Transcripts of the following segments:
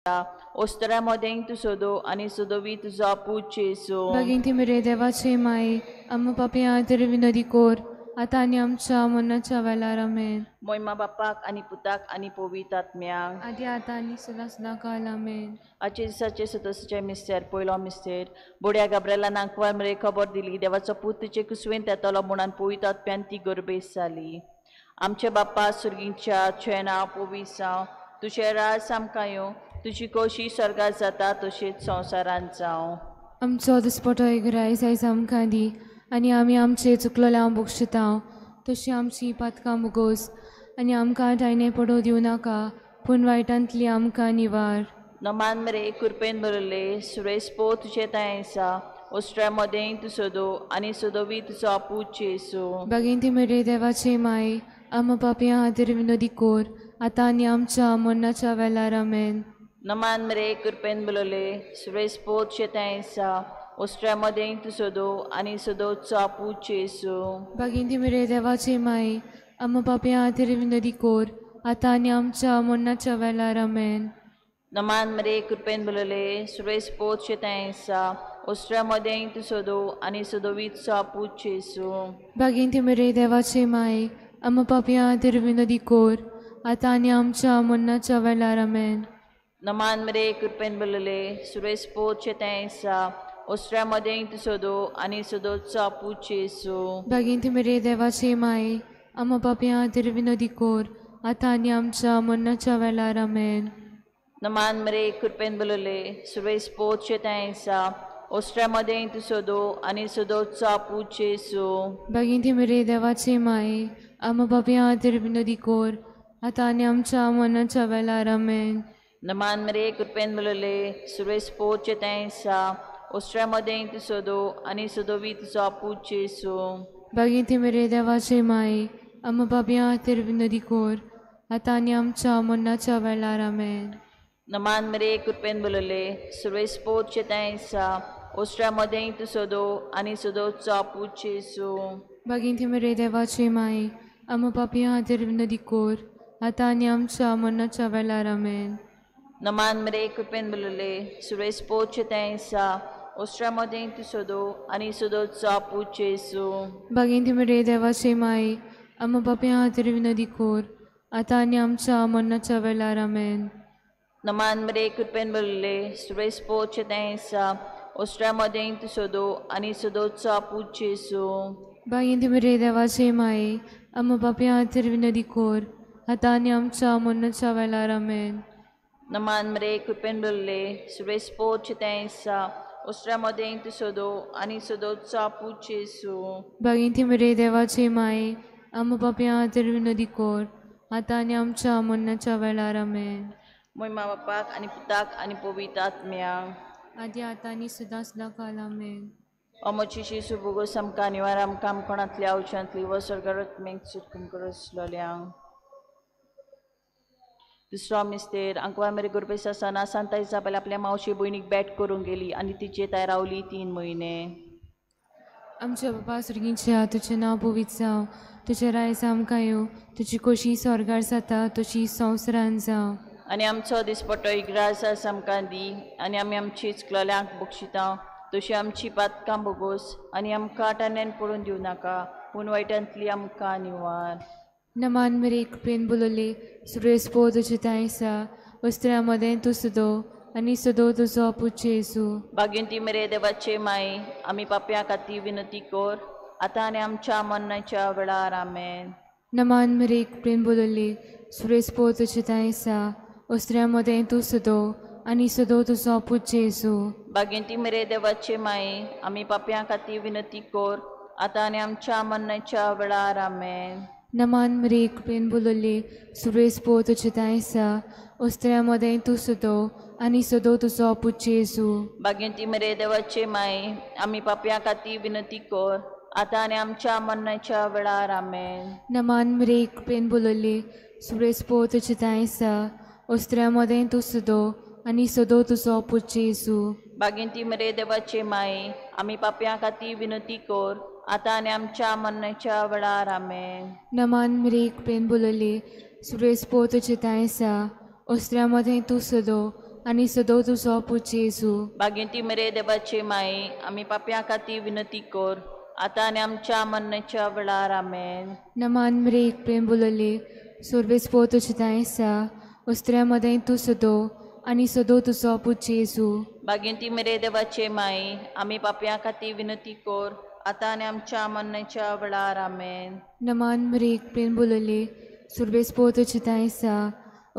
ओस्तरा मोदेंग तूं सोदो आनी सोदोवी तुजो पूत जेजू. भगिनी मेरे देवाचे माई आमकां पापयां खातीर विनोदी कोर आतां आनी आमच्या मरणाच्या वेळार. आमेन. मोयमा बापाक आनी पुताक आनी पवित्र आत्म्याक. आदी आतां आनी सदां सदां काल. आमेन. आजचे दिसाचे सदस्याचे मिस्तेर. पयलो मिस्तेर. बोड्या गाब्रेला नांकवार मरे खबर दिली देवाचो पूत तिचे कुसवेन येतलो म्हणून पवित्र आत्म्यान ती गर्भेस जाली. आमचे बाप्पा सुर्गींच्या, तुजें नांव पवित्र जावं, तुजें राज आमकां येवं, तुजी कोशी स्वर्गात जाता तशीच संवसारांत जावं. आमचो दिसपटो एक आयज आमकां दी आनी आमी आमचे चुकलोल्या बक्षिता तशी आमची पातकां मुगोस आनी आमकां टायणे पडो दिवं नाका पूण वायटांतली आमकां निवार. नमान मरे कृपेन भरले सुरेश पो तुजें तांय आसा, ओस्ट्रा मदें तूं सोदो आनी सोदोवी तुजो पूत जेजू. भगिनी मेरे देवाचे माई आमकां पापयां खातीर विनोदी कोर आतां आनी आमच्या मरणाच्या वेळार. आमेन. नमान मरे कृपेन भरले सुरेश पो तुजें तांय आसा, ओस्ट्रा मदें तूं सोदो आनी सोदोवचो पूत जेजू. भगिनी मेरे देवाचे माई आमकां पापयां खातीर विनोदी कोर आतां आनी आमच्या मरणाच्या वेळार. आमेन. नमान मरे कृपेन भरले सुरेश पो तुजें तांय आसा, ओस्ट्रा मदें तूं सोदो आनी सोदोवी तुजो पूत जेजू. भगिनी मेरे देवाचे माई आमकां पापयां खातीर विनोदी कोर आतां आनी आमच्या मरणाच्या वेळार. आमेन. नमान मरे कृपेन भरले सुरेश पो तुजें तांय आसा, ओस्ट्रा मदें तूं सोदो आनी सोदोवचो पूत जेजू. भगिनी मेरे देवाचे माई आमकां पापयां खातीर विनोदी कोर आतां आनी आमच्या मरणाच्या वेळार. आमेन. नमान मरे कृपेन भरले सुरेश पो तुजें तांय आसा, ओस्ट्रा मदें तूं सोदो आनी सोदोवचो पूत जेजू. भगिनी मेरे देवाचे माई आमकां पापयां खातीर विनोदी कोर आतां आनी आमच्या मरणाच्या वेळार. आमेन. नमान मरे कृपेन भरले सुरेश पो तुजें तांय आसा, ओस्ट्रा मदें तूं सोदो आनी सोदोवी तुजो पूत जेजू. भगिनी मेरे देवाचे माई आमकां पापयां खातीर विनोदी कोर आतां आनी आमच्या मरणाच्या वेळार. आमेन. नमान मरे कृपेन भरले सुरेश पो तुजें तांय आसा, ओस्ट्रा मदें तूं सोदो आनी सोदोवचो पूत जेजू. भगिनी मेरे देवाचे माई आमकां पापयां खातीर विनोदी कोर आतां आनी आमच्या मरणाच्या वेळार. आमेन. नमान मरे कृपेन भरले सुरेश पो तुजें तांय आसा, ओस्ट्रा मदें तूं सोदो आनी सोदोवचो पूत जेजू. भगिनी मेरे देवाचे माई आमकां पापयां खातीर विनोदी कोर आतां आनी आमच्या मरणाच्या वेळार. आमेन. नमान मरे कृपेन भरले सुरेश पो तुजें तांय आसा, ओस्ट्रा मदें तूं सोदो आनी सोदोवचो पूत जेजू. भगिनी मेरे देवाचे माई आमकां पापयां खातीर विनोदी कोर आतां आनी आमच्या मरणाच्या वेळार. आमेन. नमान मरे कृपेन भरले सुरेश पो तुजें तांय आसा, ओस्ट्रा मदें तूं सोदो आनी सोदोवचो पूत जेजू. भगिनी मेरे देवाचे माई आमकां पापयां खातीर विनोदी कोर आतां आनी आमच्या मरणाच्या वेळार. आमेन. मोयमा बापाक आनी पुताक आनी पवित्र आत्म्याक. आदी आतां आनी सदां सदां काल. आमेन. अमोची शिशू बोगोस आमकां निवार आमकां कोणांतल्या आवशांतली व स्वर्गारत्मेक सुटकून करसलोल्या. दुसरो मिस्तेर. आंकवार मेरे गुरबेस आसतना सांता इसाबेल आपल्या मावशी भयणीक भेट करूंक गेली आनी तिचे थंय रावली 3 म्हयने. आमच्या बाबा सुर्गींच्या, तुजें नांव पवित्र जावं, तुजें रायज आमकां येवं, तुजी खोशी स्वर्गार जाता तशी संवसारांत जावं. आनी आमचो दिसपटो इग्रास आस आमकां दी आनी आमी आमची चुकलोल्यांक बक्षिता तशी आमची पातकां बोगोस आनी आमकां टाण्यान पडून दिवं नाका पूण वायटांतली आमकां निवार. नमान मेरे कृपेन बोलले सुरेश पो तुजें तांय आसा, वस्त्रा मदें तूं सदो आनी सदो तुजो पूत जेजू. भाग्यंती मेरे देवाचे माई आमी पापयां खातीर विनंती कर आतां आनी आमच्या मरणाच्या वेळार. आमेन. नमान मेरे कृपेन बोलले सुरेश पो तुजें तांय आसा, वस्त्रा मदें तूं सदो आनी सदो तुजो पूत जेजू. भाग्यंती मेरे देवाचे माई आमी पापयां खातीर विनंती कर आतां आनी आमच्या मरणाच्या वेळार. आमेन. नमान मरे कृपेन बोलले सुरेश पो तुजें तांय आसा, वस्त्रा मदें तूं सदो आनी सदो तुजो पूत जेजू. भाग्यंती मरे देवाचे माई आमी पापयां खातीर विनंती कर आतां आनी आमच्या मरणाच्या वेळार. आमेन. नमान मरे कृपेन बोलले सुरेश पो तुजें तांय आसा, वस्त्रा मदें तूं सदो आनी सदो तुजो पूत जेजू. भाग्यंती मरे देवाचे माई आमी पापयां खातीर विनंती कर आतां आनी आमच्या मरणाच्या वेळार. आमेन. नमान मरे कृपेन बोलले सुरेश पो तुजें तांय आसा, वस्त्रा मदें तूं सदो आनी सदो तुजो पूत जेजू. बागेंती मरे देवाची माई आमी पापयां खातीर विनंती कर आतां आनी आमच्या मरणाच्या वेळार. आमेन. नमान मरे एक प्रेम बोलले सुर्वेस पो तुजें दायें आसा उस्त्र्या मदें तूं सदो आनी सदो तुजो पूत जेजू. बागेंती मरे देवाचे माई आमी पापयां खातीर विनंती कर आतां आनी आमच्या मरणाच्या वेळार. आमेन. नमान मरे एक प्रेम बोलले सुर्वेस पो तुजें दायें आसा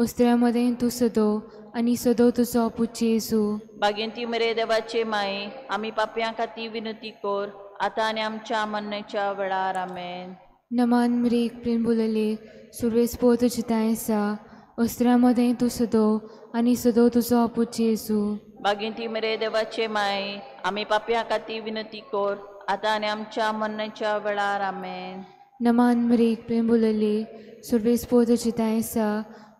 उस्त्र्या मदें तूं सदो आनी सदो तुजो पूत जेजू. बागेंती मरे देवाचे माई आमी पापयां खातीर विनंती कर आतां आनी आमच्या मरणाच्या वेळार. आमेन. नमान मरे एक प्रेम बोलले सुर्वेस पो तुजें दायें आसा उस्त्र्या मदें तूं सदो आनी सदो तुजो पूत जेजू. बागेंती मरे देवाचे माई आमी पापयां खातीर विनंती कर आतां आनी आमच्या मरणाच्या वेळार. आमेन. नमान मरे एक प्रेम बोलले सुर्वेस पो तुजें दायें आसा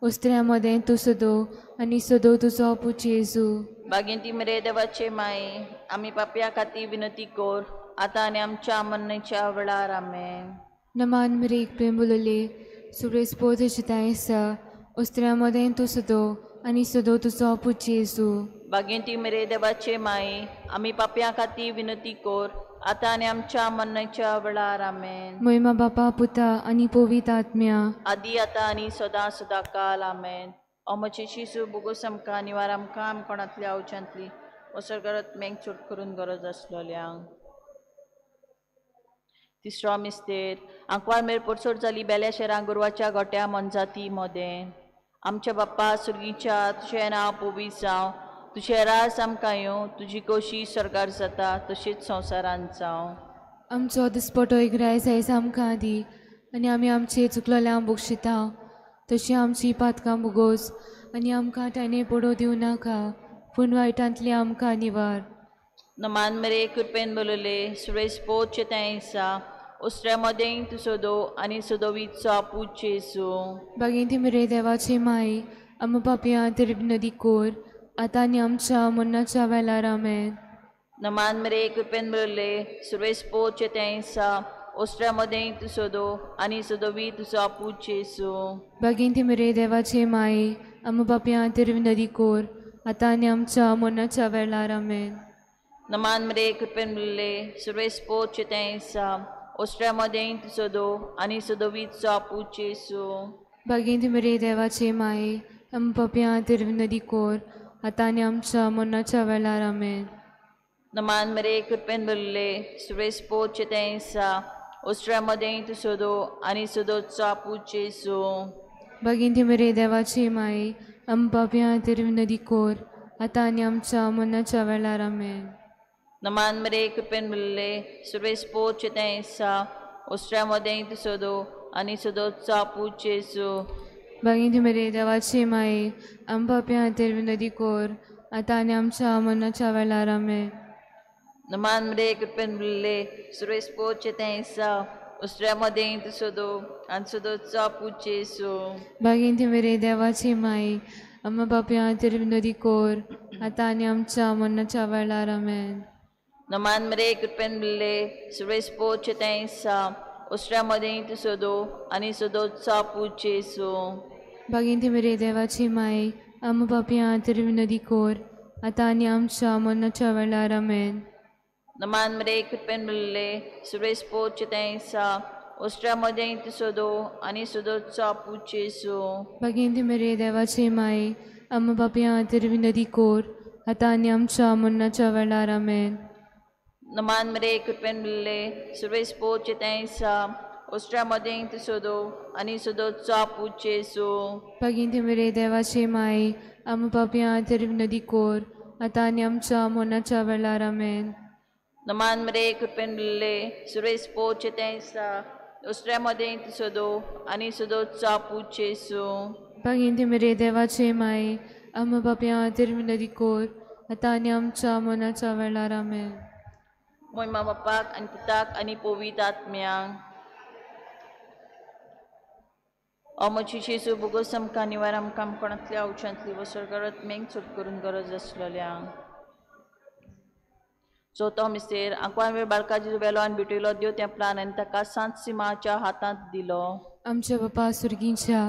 उस्त्र्या मदें तूं सदो आनी सदो तुजो पूत जेजू. बागेंती मरे देवाचे माई आमी पापयां खातीर विनंती कर आतां आनी आमच्या मरणाच्या वेळार. आमेन. नमान मरे एक प्रेम बोलले सुर्वेस पो तुजें दायें आसा उस्त्र्या मदें तूं सदो आनी सदो तुजो पूत जेजू. बागेंती मरे देवाचे माई आमी पापयां खातीर विनंती कर आतां आनी आमच्या मरणाच्या वेळार. आमेन. मोहिमा बापा पुता आनी पवित्र आत्म्या आदी आतां आनी सदां सदां काल. आमेन. ओ म्हजे शिशू बोगोस आमकां निवार आमकां आमकोणांतल्या आवच्यांतली वसरगरत मेंग चड करून गरज आसलोल्यांक. तिसरो मिस्तेर आंकवार मेर पोरसोड जाली बेल्या शेरां गोरवाच्या गोट्या मनजाती मोदें. आमच्या बाप्पा सुर्गीच्या तुजें नांव पवित्र जावं, तुजें राज आमकां येवं, तुजी कोशी स्वर्गार जाता तशीच संवसारांत जावं. आमचो दिसपटो एक रायस आयज आमकां दी आनी आमी आमचे चुकलोल्यांक बक्षिता तशी आमची पातकां बुगोस आनी आमकां ताणें पडो दिवं नाका पूण वायटांतली आमकां निवार. नमान मरे कृपेन बोलले सुरेश पोचे तें उस्त्र्या मदें तूं सदो आनी सदोवीचो पूत जेजू. बागेंती मरे देवाची माई आम पापयां खातीर विनंती कर आतां आनी आमच्या मरणाच्या वेळार. आमेन. नमान मरे कृपेन बोलले सुरेश पोचे तें उस्त्र्या मदें तूं सदो आनी सदोवी तुजो पूत जेजू. बागेंती मरे देवाची माई आम पापयां खातीर विनंती कर आतां आनी आमच्या मरणाच्या वेळार. आमेन. नमान मरे कृपेन बोलले सुरेश पोचे तें उस्त्र्या मदें तूं सदो आनी सदोवीचो पूत जेजू. बागेंती मरे देवाची माई आम पापयां खातीर विनंती कर आतां आनी आमच्या मरणाच्या वेळार. आमेन. नमान मरे कृपेन बोलले सुरेश पोचे तें उस्त्र्या मदें तूं सदो आनी सदोचो पूत जेजू. बागेंती मरे देवाची माई आम पापयां खातीर विनंती कर आतां आनी आमच्या मरणाच्या वेळार. आमेन. नमान मरे कृपेन बोलले सुरेश पोचे तें उस्त्र्या मदें तूं सदो आनी सदोचो पूत जेजू. बागेंती मरे देवाची माई आम पापयां खातीर विनंती कर आतां आनी आमच्या मरणाच्या वेळार. आमेन. नमान मरे कृपेन बोलले सुरेश पोचे तें उस्त्र्या मदें तूं सदो आनी सदोचो पूत जेजू. बागेंती मरे देवाची माई आम पापयां खातीर विनंती कर आतां आनी आमच्या मरणाच्या वेळार. आमेन. नमान मरे कृपेन बोलले सुरेश पोचे तें उस्त्र्या मदें तूं सदो आनी सदोचो पूत जेजू. बागेंती मरे देवाची माई आम पापयां खातीर विनंती कर आतां आनी आमच्या मरणाच्या वेळार. आमेन. नमान मरे कृपेन बोलले सुरेश पोचे तें उस्त्र्या मदें तूं सदो आनी सदोचो पूत जेजू. बागेंती मरे देवाची माई आम पापयां खातीर विनंती कर आतां आनी आमच्या मरणाच्या वेळार. आमेन. नमान मरे कृपेन बोलले सुरेश पोचे तें उस्त्र्या मदें तूं सदो आनी सदोचो पूत जेजू. बागेंती मरे देवाची माई आम पापयां खातीर विनंती कर आतां आनी आमच्या मरणाच्या वेळार. आमेन. नमान मरे कृपेन बोलले सुरेश पोचे तें उस्त्र्या मदें तूं सदो आनी सदोचो पूत जेजू. बागेंती मरे देवाची माई आम पापयां खातीर विनंती कर आतां आनी आमच्या मरणाच्या वेळार. आमेन. मोहिमा बापाक आनी पुताक आनी पवित्र आत्म्यांक. ओ म्हजी जेजू बोगोस आमकां निवार आमकां कोणांतल्या आवच्यांतली वसरगरत मेंग चड करून गरज आसलोल्यांक. चवथो मिस्तेर आंकवार वेळ बाळकाचेर वेलो आनी भेटयलो देव त्या प्लान आनी ताका सांत सिमाच्या हातांत दिलो. आमच्या बापा सुर्गीच्या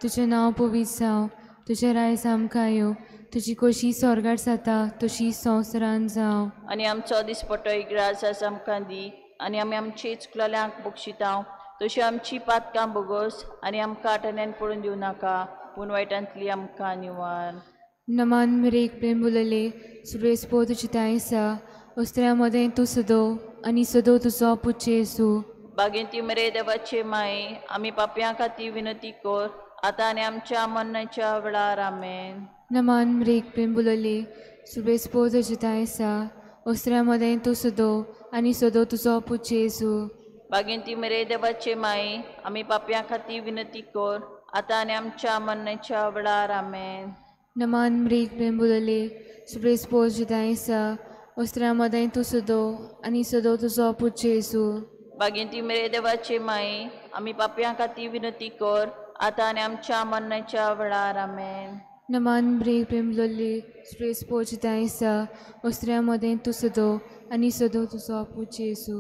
तुजें नांव पवित्र जावं, तुजें रायस आमकां येवं, तुजी खोशी स्वर्गार जाता तशी संवसारान जावं. आनी आमचो दिसपटो इग्रास आज आमकां दी आनी आमी आमची चुकलेल्यांक बक्षिता तशी आमची पातकां बोगोस आनी आमकां आठण्यान पडून दिवं नाका पूण वायटांतली आमकां निवार. नमान मरेक प्रेम उलयले सुरेश पो तुजी आसा वस्त्र्या मदें तूं सदो आनी सदो तुजो पूत जेजू. बागेंती मरे देवाचे माये आमी पापयां खातीर विनंती कर आतां आनी आमच्या मरणाच्या वेळार. आमेन. नमान मरेक प्रेम उलयले सुरेश पो तुजी आसा वस्त्र्या मदें तूं सदो आनी सदो तुजो पूत जेजू. बागेंती मरे देवाचे माये आमी पापयां खातीर विनंती कर आतां आनी आमच्या मरणाच्या वेळार. आमेन. नमान मरेक प्रेम उलयले सुरेश पो तुजी आसा वस्त्र्या मदें तूं सदो आनी सदो तुजो पूत जेजू. बागेंती मरे देवाचे माये आमी पापयां खातीर विनंती कर आतां आनी आमच्या मरणाच्या वेळार. आमेन. नमान मरेक प्रेम उलयले सुरेश पो तुजी आसा वस्त्र्या मदें तूं सदो आनी सदो तुजो पूत जेजू.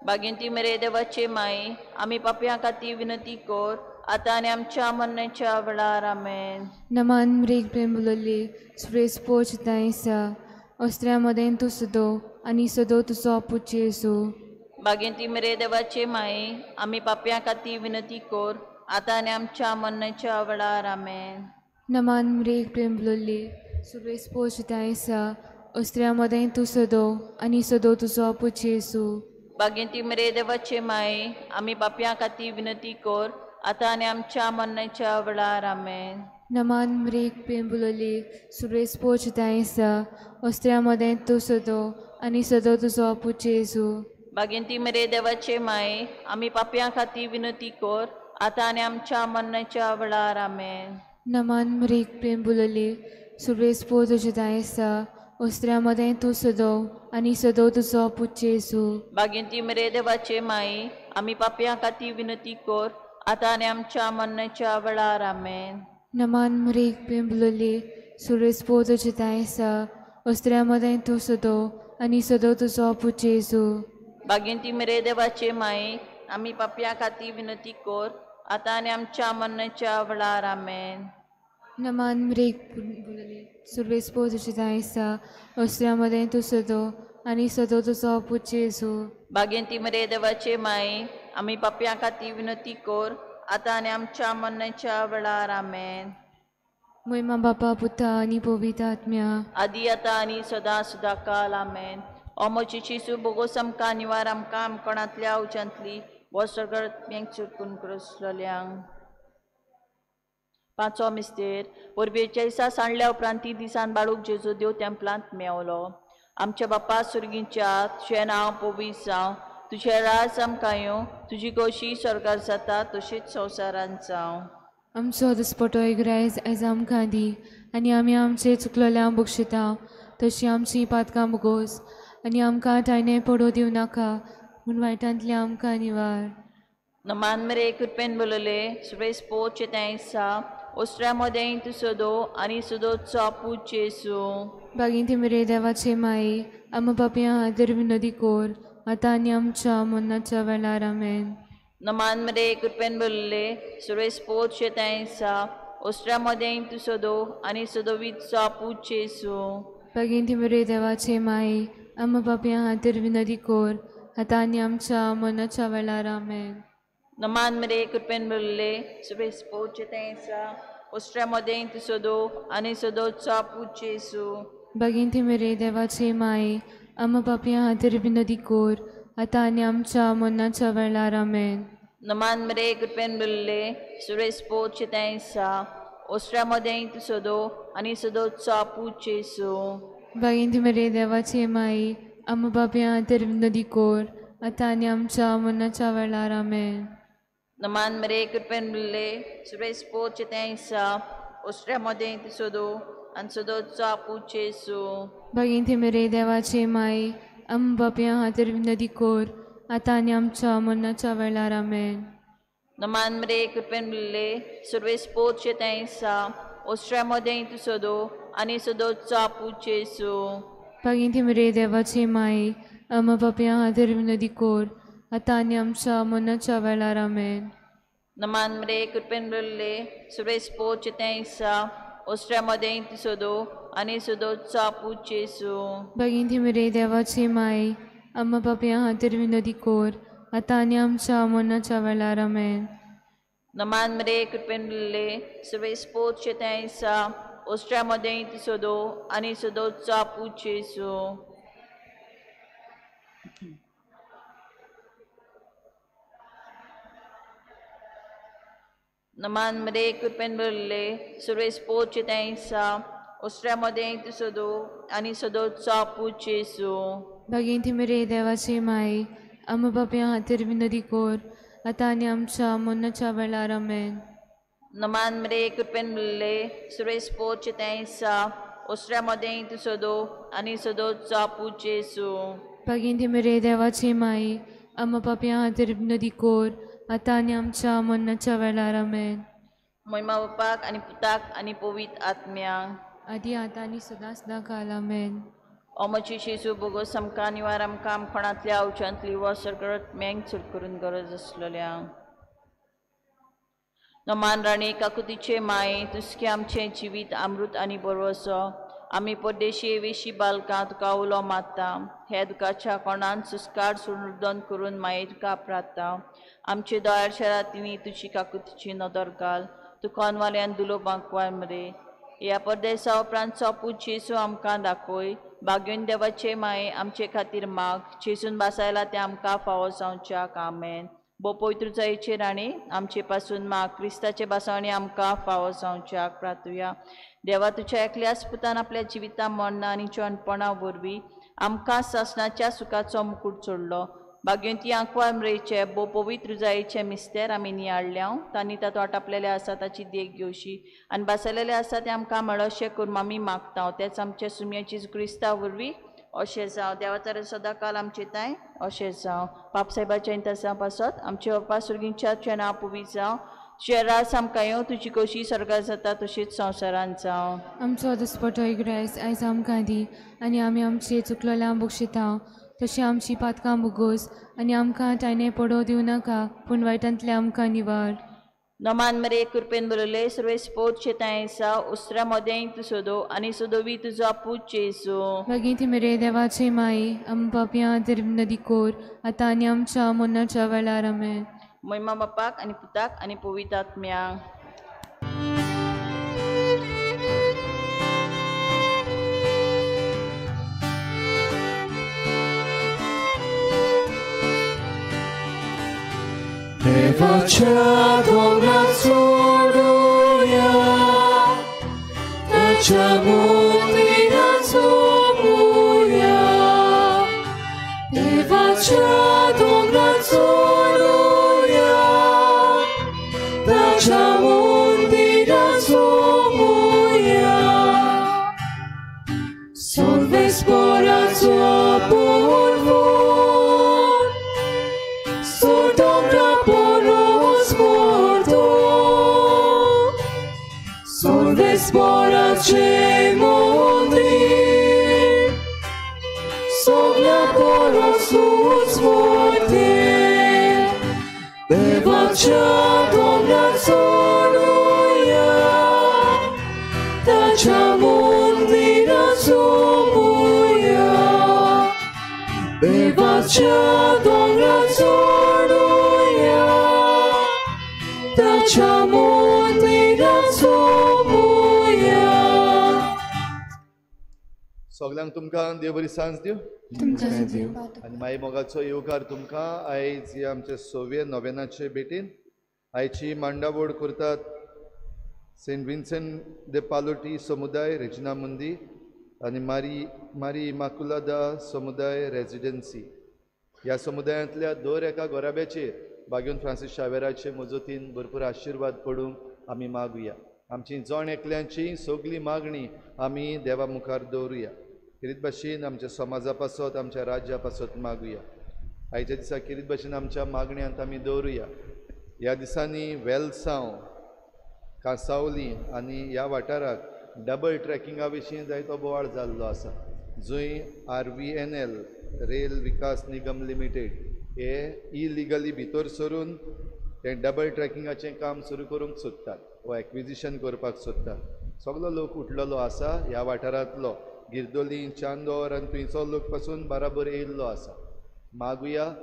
बागेंती मरे देवाचे माये आमी पापयां खातीर विनंती कर आतां आनी आमच्या मरणाच्या वेळार. आमेन. नमान मरेक प्रेम उलयले सुरेश पो तुजी आसा वस्त्र्या मदें तूं सदो आनी सदो तुजो पूत जेजू. बागेंती मरे देवाचे माये आमी पापयां खातीर विनंती कर आतां आनी आमच्या मरणाच्या वेळार. आमेन. नमान मरेक प्रेम उलयले सुरेश पो तुजी आसा वस्त्र्या मदें तूं सदो आनी सदो तुजो पूत जेजू. बागेंती मरे देवाचे माये आमी पापयां खातीर विनंती कर आतां आनी आमच्या मरणाच्या वेळार. आमेन. नमान मरेक प्रेम उलयले सुरेश पो तुजी आसा वस्त्र्या मदें तूं सदो आनी सदो तुजो पूत जेजू. बागेंती मरे देवाचे माये आमी पापयां खातीर विनंती कर आतां आनी आमच्या मरणाच्या वेळार. आमेन. नमान मरेक प्रेम उलयले सुरेश पो तुजी आसा वस्त्र्या मदें तूं सदो आनी सदो तुजो पूत जेजू. बागेंती मरे देवाचे माये आमी पापयां खातीर विनंती कर आतां आनी आमच्या मरणाच्या वेळार. आमेन. नमान मरेक प्रेम उलयले सुरेश पो तुजी आसा वस्त्र्या मदें तूं सदो आनी सदो तुजो पूत जेजू. बागेंती मरे देवाचे माये आमी पापयां खातीर विनंती कर आतां आनी आमच्या मरणाच्या वेळार. आमेन. नमान मरेक उलयले सुरेश पो तुजी आसा वस्त्र्या मदें तूं सदो आनी सदो तुजो पूत जेजू. बागेंती मरे देवाचे माये आमी पापयां खातीर विनंती कर आतां आनी आमच्या मरणाच्या वेळार. आमेन. मोयमा बापा पुता आनी पवित्र आत्म्या आदी आतां आनी सदां सदां काल. आमेन. ओ म्हजी जेजू बोगोस आमकां निवार आमकां आमकोणांतल्या उज्यांतली वसगळ्यांक चुरकून क्रोसलोल्यांक. पांचवो मिस्तेर. परबेच्या दिसा सांडल्या उपरांत ती दिसान बाळूक जेजू देव तेंपलांत मेवलो. आमच्या बापा सुर्गींच्या तुजें नांव पवित्र जावं, तुजें राज आमकां येवं, तुजी खोशी स्वर्गार जाता तशीच संवसारांत जावं. आमचो दिसपटो इग्रायज आयज आमकां दी आनी आमी आमचे चुकलेल्यांक बक्षिता तशी आमची पातकां बोगोस आनी आमकां ताणें पडो दिवं नाका पूण वायटांतली आमकां निवार. नमान मरे कृपेन बोलले सुरेश पोचे आसा ओस्त्र्या मदें तूं सदो आनी सदोचो पूत जेजू. बागेंती मरे देवाचे माये आमा पापयां खातीर विनोदी कोर आतां आनी आमच्या मरणाच्या वेळार. आमेन. नमान मरे कृपेन बोलले सुरेश पोचे आसा ओस्त्र्या मदें तूं सदो आनी सदोवीचो पूत जेजू. बागेंती मरे देवाचे माये आमा पापयां खातीर विनोदी कोर आतां आनी आमच्या मरणाच्या वेळार. आमेन. नमान मरे कृपेन बोलले सुरेश पोचे आसा ओस्त्र्या मदें तूं सदो आनी सदोचो पूत जेजू. बागेंती मरे देवाचे माये आमा पापयां खातीर विनोदी कोर आतां आनी आमच्या मरणाच्या वेळार. आमेन. नमान मरे कृपेन बोलले सुरेश पोचे आसा ओस्त्र्या मदें तूं सदो आनी सदोचो पूत जेजू. बागेंती मरे देवाचे माये आमा पापयां खातीर विनोदी कोर आतां आनी आमच्या मरणाच्या वेळार. आमेन. नमान मरे कृपेन बोलले सुरेश पोचे आसा ओस्त्र्या मदें तूं सदो आनी सदोचो पूत जेजू. बागेंती मरे देवाचे माये आमा पापयां खातीर विनोदी कोर आतां आनी आमच्या मरणाच्या वेळार. आमेन. नमान मरे कृपेन बोलले सुरेश पोचे आसा ओस्त्र्या मदें तूं सदो आनी सदोचो पूत जेजू. बागेंती मरे देवाचे माये आमा पापयां खातीर विनोदी कोर आतां आनी आमच्या मरणाच्या वेळार. आमेन. नमान मरे कृपेन बोलले सुरेश पोचे आसा ओस्ट्या मदें सदो आनी सदोचा पूत जेजू. भगिनी मरे देवाची माय आम्हा पापयां खातीर विनोदी कोर आतां आनी आमच्या मरणाच्या वेळार. आमेन. नमान मरे कृपेन भरिल्ले सर्वेस्पोत शेतां आसा ओस्ट्या मदें सदो आनी सदोचा पूत जेजू. नमान मरे कृपेन भरिल्ले सर्वेस्पोत शेतां आसा ओस्ट्या मदें सदो आनी सदोचा पूत जेजू. भगिनी मरे देवाची माय आम्हा पापयां खातीर विनोदी कोर आतां आनी आमच्या मरणाच्या वेळार. आमेन. नमान मरे कृपेन भरिल्ले सर्वेस्पोत शेतां आसा ओस्ट्या मदें सदो आनी सदोचा पूत जेजू. भगिनी मरे देवाची माय आम्हा पापयां खातीर विनोदी कोर आतां आनी आमच्या मरणाच्या वेळार. आमेन. मोहिमा बापाक आनी पुताक आनी पवित्र आत्म्यांक आदी आतां आनी सदां सदां काल. आमेन. ओमची जेजू बोगोस आमकां निवार आमकां आमखणांतल्या अवचांतली व सरकरत मेंग चड करून गरज आसलेल्या. नमान राणी काकुतीचे माये तुसके आमचें जिवीत अमृत आनी बरोसो आमी परदेशी वेशी बालकां तुका उलो मारता हे दुखाच्या कोणान सुस्कार सुरुदन करून माये तुका प्राता आमचे दोळ्याच्या रातींनी तुजी काकुतीची नदर घाल तुका दुलो बांकवाय मरे ह्या परदेसा उपरांत सोपूत जेजू आमकां दाखय बागेवन देवाचे माये आमचे खातीर माग जेजून बासायला तें आमकां फावो जावच्याक. आमेन. बो पवित्र जायचे राणी आमचे पासून माग क्रिस्ताचे बासावणी आमकां फावो जावच्याक. प्रार्थुया. देवा तुज्या एकल्याच पुतान आपल्या जिविता मरणां आनी चणपणा वरवीं आमकां सासणाच्या सुखाचो मुकूट चडलो बागेवंती आंकवार मरेचे बो पवित्र जायचे मिस्तेर आमी नियाळ्ळ्या तांणी तातूंत आटापलेले आसा ताची देख घेवची आनी बासलेले आसा तें आमकां मेळोशें करून आमी मागता तेच आमच्या सुमयाची क्रिस्ता वरवीं अशें जावं. देवाचा सदां काल आमचे तांय अशें जावं. बापसाहेबाच्या इंतजाम पासत आमचे बापा सुर्गींच्या चेना पुवी जावं तुजें रास आमकां येवं तुजी कशी स्वर्गार जाता तशीच संवसारांत जावं. आमचो दिसपटो ग्रायस आयज आमकां दी आनी आमी आमचे चुकलेल्या बक्षिता तशी आमची पातकां भोगोस आनी आमकां ताणें पडो दिवं नाका पूण वायटांतलें आमकां निवार. नमान मरे कृपेन भरिल्ले सर्वेस्पोत शेतां आसा उस्त्रा मदें तूं सोदो आनी सोदोवी तुजो पूत जेजू. भगिनी मरे देवाची माई आम पापयां खातीर विनोदी कोर आतां आनी आमच्या मरणाच्या वेळार. आमेन. मोहिमा बापाक आनी पुताक आनी पवित्र आत्म्याक. देवाच्या दोंगरार चडुया ताच्या मंदिरांत सोमुया देवाच्या दोंगरार चडुया ताच्या मंदिरांत सोमुया सर्वेस्पोराचो पोरवो Sporacce mondri, soglia poro sus morte, Devacea Domna soluia, tacea mondira somuia, Devacea Domna soluia, tacea mondira somuia. सगळ्यांक तुमकां देव बरी सांज दिवं आनी माई मोगाचो येवकार तुमकां आयज हे आमचे सव्वे नोवेनाचे भेटीन आयची मांडावळ करतात सेंट विन्सेंट दे पालोटी समुदाय रेजिना मुंदी आनी मारी मारी इमाकुलादा समुदाय रेजिडन्सी ह्या समुदायांतल्या दर एका घराब्याचेर बागेवन फ्रांसीस शावेराचे मजतीन भरपूर आशिर्वाद पडूंक आमी मागुया. आमची जण एकल्यांची सगळी मागणी आमी देवा मुखार दवरुया. खेरीत भाशेन आमच्या समाजा पासत आमच्या राज्या पासत मागुया. आयच्या दिसा खेरीत भाशेन आमच्या मागण्यांत आमी दवरुया. ह्या दिसांनी वेलसांव कांसावली आनी ह्या वाठाराक डबल ट्रॅकिंगा विशीं जायतो बोवाळ जाल्लो आसा जंय RVNL rail Vikas Nigam limited हे इलिगली भितर सरून तें डबल ट्रॅकिंगाचें काम सुरू करूंक सोदतात वा एक्विजिशन करपाक सोदतात. सगलो लोक उठलेलो आसा ह्या वाठारांतलो, गिरदोली, चांदोर आनी थंयचो लोक पासून बराबर येयल्लो आसा. मागुया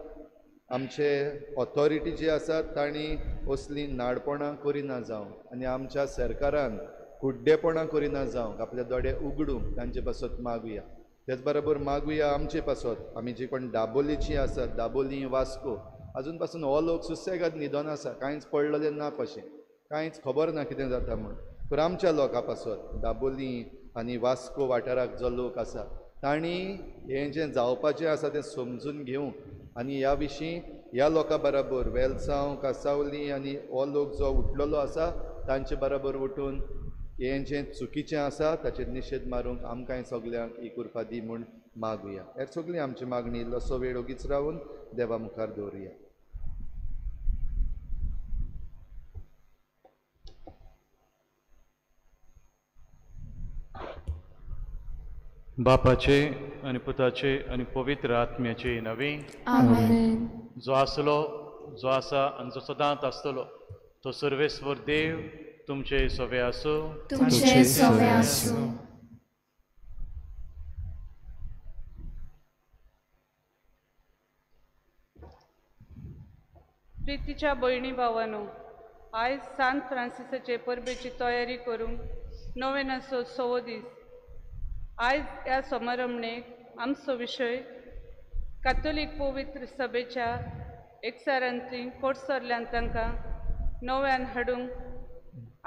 आमचे ऑथॉरिटी जी आसा तांणी असलीं नाडपणां करिना जावंक आनी आमच्या सरकारान कुड्डेपणां करिना जावंक आपले दोळे उगडूंक तांचे पासत मागुया. तेच बरोबर मागुया आमचे पासत, आमी जी कोण दाबोलीची आसात, दाबोली, वास्को, आजून पासून हो लोक सुसेगाद न्हिदोन आसा, कांयच पडलेलें ना कशें, कांयच खबर ना कितें जाता म्हूण. पूण आमच्या लोकां पासत दाबोली आनी वास्को वाठाराक जो लोक आसा तांणी हें जें जावपाचें आसा तें समजून घेवंक आनी ह्या विशीं ह्या लोकां बराबर वेलसांव, कासावली आनी हो लोक जो उठलेलो आसा तांचे बराबर उठून हें जें चुकीचें आसा ताचेर निशेध मारूंक आमकांय सगल्यांक ही कृपा दी म्हूण मागुया. हेर सगळी आमची मागणी इल्लोसो वेळ ओगीच रावन देवा मुखार दवरुया. बापाचे आनी पुताचे आनी पवित्र आत्म्याचे नवे आमेन. जो आसलो, जो आसा आनी जो सदांच आसतलो तो सर्वेस्वर देव तुमचे सवे आसूं. तुमचे सवे आसूं. प्रितीच्या भयणी भावानो, आयज सांत फ्रांसिसाचे परबेची तयारी करूंक नोवेनाचो सवो दीस. आयज ह्या समारंभणेक आमचो विशय कातोलीक पवित्र सभेच्या एकसारांतली कोटसरल्यान तांकां नव्यान हाडूंक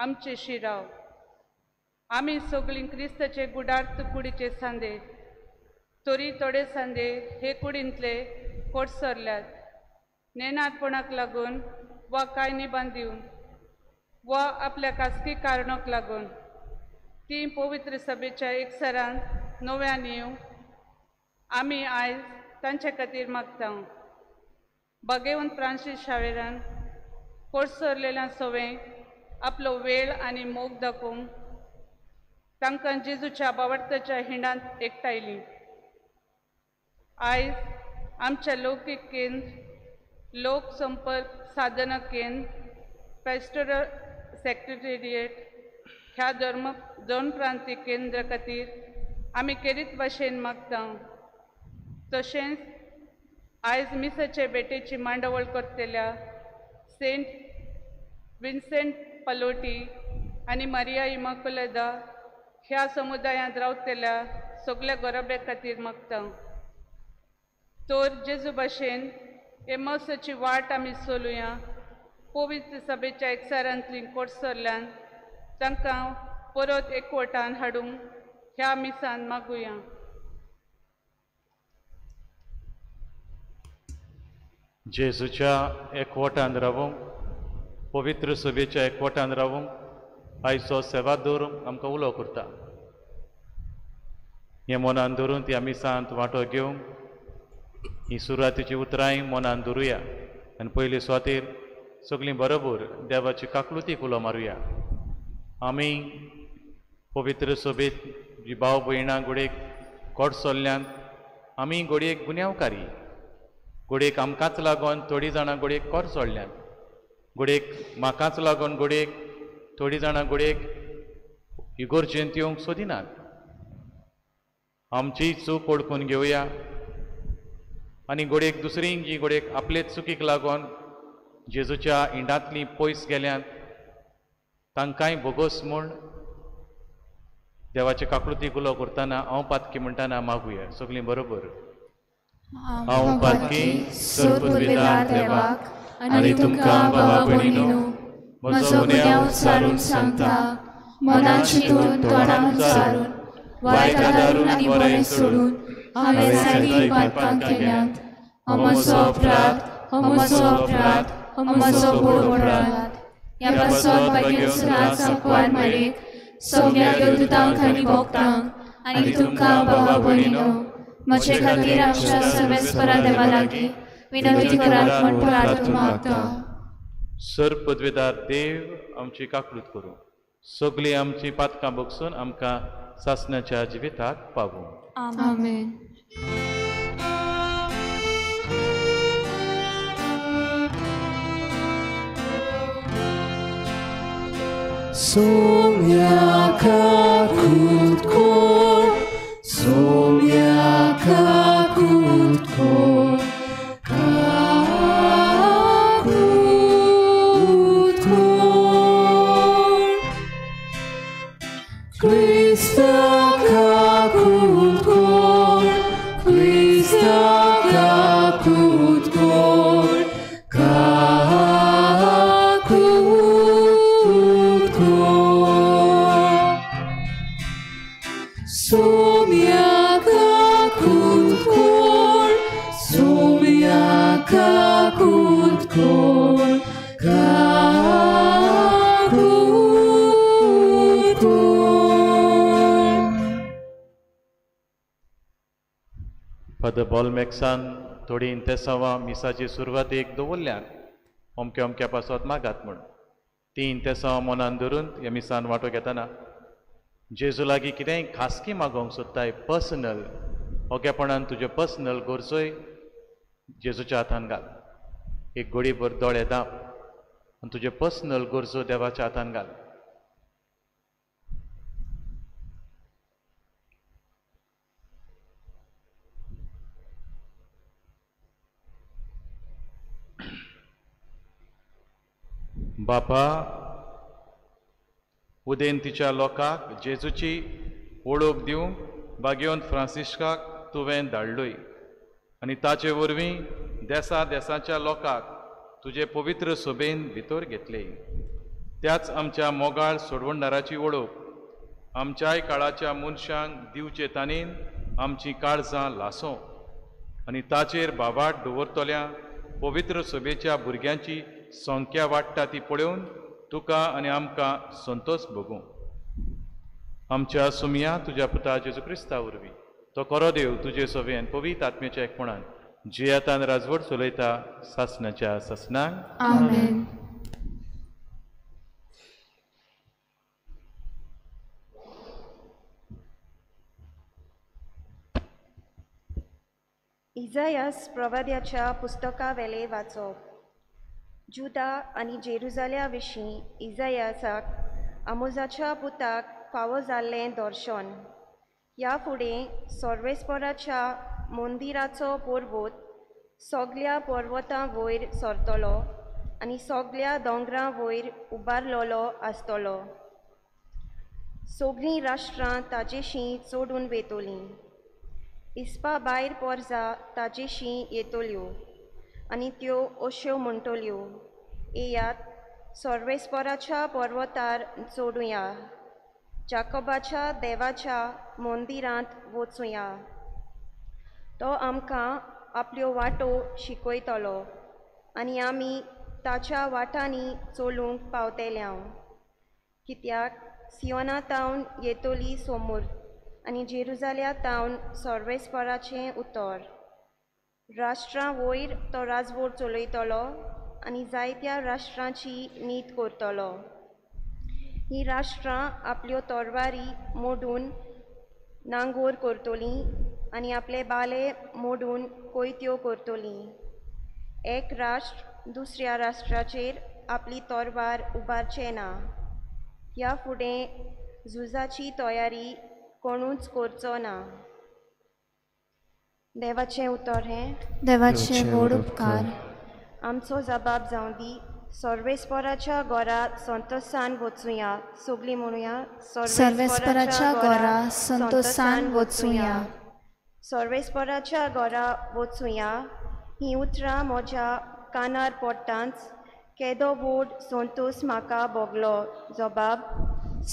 आमचे शिराव. आमी सगळीं क्रिस्ताचे गुडार्थ कुडीचे सांदे, तरी थोडे सांदे हे कुडींतले कोटसरल्यात नेणारपणाक लागून वा कांय निबान दिवन वा आपल्या खासगी कारणाक लागून ती पवित्र सभेच्या एकसरान नव्यान येवंक आमी आयज तांचे खातीर मागता. बागेवन फ्रांसीस शावेरान कोटसरलेल्या सवें आपलो वेळ आनी मोग दाखोवंक तांकां जेजूच्या बावडताच्या हिंडांत एकठांयली. आयज आमच्या लौकीक केंद्र, लोक संपर्क साधना केंद्र, पॅस्टोरल सेक्रेटेरिएट ह्या धर्म दोन प्रांतीक केंद्र खातीर आमी केरीत भाशेन मागता. तशेंच आयज मिसाचे भेटेची मांडावळ करतल्या सेंट विन्सेंट पलोटी आनी मारिया इमाकुलेदा ह्या समुदायांत रावतल्या सगल्या गोरब्या खातीर मागता. तर जेजू भाशेन एमोसाची वाट आमी चलुया. पवित्र सभेच्या एकसारांतली कोटसरल्यान तांकां परत एकवटान हाडूंक ह्या मिसान मागुया. जेजूच्या एकवटान रावूंक, पवित्र सभेच्या एकवटान रावूंक आयचो सेवा दवरूंक आमकां उलो करता. हें मनान धरून त्या मिसांत वांटो घेवंक ही सुरवातेची उतरांय मनान धरुया आनी पयले सुवातेर सगळीं बरोबर देवाची काकलुतीक उलो मारुया. आमी पवित्र सभेत जी भाव भयणां घोडयेक कोट सोल्ल्यान आमी घोडयेक गुन्यांवकारी, घोडयेक आमकांच लागून थोडीं जाणां घोडयेक कोर सोडल्यान, घोडयेक म्हाकाच लागून घोडयेक थोडीं जाणां घोडयेक इगोर्जेंत येवंक सोदिनात. आमची चूक वळखून घेवया आनी घोडयेक दुसरी जी घोडयेक आपलेच चुकीक लागून जेजूच्या इंडांतली पयस गेल्यान तांकांय भोगोस म्हूण देवाचे काकळुतीक उलो करतना हांव पातकी म्हणटाना मागुया सगळीं बरोबर. हांव पातकी सर्वपुर्विदार देवाक आनी तुमकां भावा भयणीनो म्हजो गुन्यांव सारून सांगता, मनान चिंतून तोंडान सारून वायट आदारून आनी बरें सोडून हांवें जायतीं पातकां केल्यांत. हो म्हजो अपराध, हो म्हजो अपराध, हो म्हजो व्हड अपराध. ह्या पासत भाग्यवंत सांकवार मारीक सगळ्या देवदूतांक आनी भक्तांक आनी तुमकां भावा भयणीनो म्हजे खातीर आमच्या सर्वेस्परा देवा लागीं विनंती करात म्हूण प्रार्थना मागता. सर पदवेदार देव आमची काकळूत करूं, सगळीं आमची पातकां बगसून आमकां सासणाच्या जिविताक पावूं. आमेन. Soumya Kakutkor, Soumya Kakutkor, Kakutkor. Krista Kakutkor, Krista Kakutkor, Kakutkor. Soumya Kakutkor, Soumya Kakutkor, Kakutkor. Father बॉलमॅक्सान थोडी इंतेसांवां मिसाची सुरवातेक दवरल्यात अमक्या अमक्या पासत मागात म्हूण ती इंतेसांवां मनान धरून ह्या मिसान वांटो घेतना जेजू लागीं कितेंय खासगी मागोवंक सोदताय पर्सनल ओगेपणान तुज्यो पर्सनल गरजोय जेजूच्या हातान घाल. एक घडीभर दोळे दाप आनी तुज्यो पर्सनल गरजो देवाच्या हातान घाल. बापा, उदेंतीच्या लोकांक जेजूची वळख दिवंक बागेवन फ्रांसिस्काक तुवें धाडलोय आनी ताचे वरवीं देसा देसाच्या लोकांक तुजे पवित्र सोबेन भितर घेतले. त्याच आमच्या मोगाळ सोडवणदाराची वळख आमच्याय काळाच्या मनशांक दिवचे ताणेन आमची काळजां लासों आनी ताचेर बाबाट दवरतल्या पवित्र सभेच्या भुरग्यांची संख्या वाडटा ती पळोवन तुका आनी आमकां संतोष भोगूं. आमच्या सुमया तुज्या पुता जेजू क्रिस्ता वरवीं तो खरो देव तुजे सभेन पवित्र आत्म्याच्या एकपणान जियेतान राजवट चलयता सासणाच्या सासणाक. आमेन. इजायास प्रवाद्याच्या पुस्तकावेले वाचप. जुदा आनी जेरुजाल्या विशीं इजायासाक आमोजाच्या पुताक फावो जाल्लें दर्शन. ह्या फुडें सर्वेस्पराच्या मंदिराचो पर्वत सगल्या पर्वतां वयर सरतलो आनी सगल्या दोंगरां वयर उबारलेलो आसतलो. सगळीं राष्ट्रां ताजेशीं चडून वेतलीं. इस्पा भायर पोरजा ताजेशीं येतल्यो आनी त्यो अश्यो म्हणटल्यो, येयात सर्वेस्पराच्या पर्वतार चडुया, जाकोबाच्या देवाच्या मंदिरांत वचुया. तो आमकां आपल्यो वाटो शिकयतलो आनी आमी ताच्या वाटांनी चलूंक पावतले. कित्याक सियोना तावन येतली सोमूर आनी जेरुजाल्या तावन सर्वेस्पराचें उतर. राष्ट्रां वयर तो राजवट चलयतलो आनी जायत्या राष्ट्रांची नीत करतलो. हीं राष्ट्रां आपल्यो तरवारी मोडून नांगोर करतलीं आनी आपले बाले मोडून कोयत्यो करतलीं. एक राष्ट्र दुसऱ्या राष्ट्राचेर आपली तरवार उबारचें ना. ह्या फुडें झुजाची तयारी कोणूच करचो ना. देवाचें उतर हें. देवाचे व्हड उपकार. आमचो जबाब जावं दी. सर्वेस्पराच्या घरा संतोसान वचुया. सगळीं म्हणुया, सर्वेस्पराच्या घरा संतोसान वचुया. सर्वेस्पराच्या घरा वचुया हीं उतरां म्हज्या कानार पडटांच केदो व्हड संतोस म्हाका भोगलो. जबाब,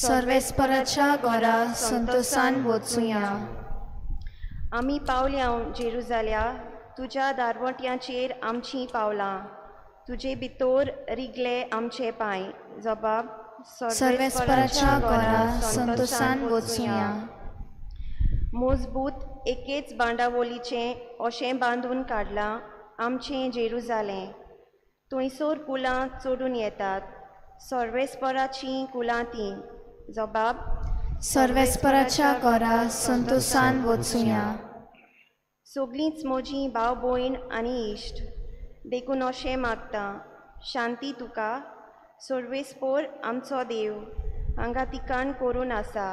सर्वेस्पराच्या घरा संतोसान वचुया. आमी पावल्या जेरुजाल्या, तुज्या दारवट्यांचेर आमचीं पावलां, तुजे भितर रिगले आमचे पांय. जबाब, सर्वेस्पराच्या घरा संतोसान वचुया. मजबूत एकेच बांदावळीचें अशें बांदून काडलां आमचें जेरुजालें. थंयसर कुलां चडून येतात, सर्वेस्पराचीं कुलां तीं. जबाब, सर्वेस्पराच्या घरा संतोसान वचुया. सगळींच म्हजीं भाव भयण आनी इश्ट, देखून अशें मागता, शांती तुका. सर्वेस्पोर आमचो देव हांगा तिकाण करून आसा,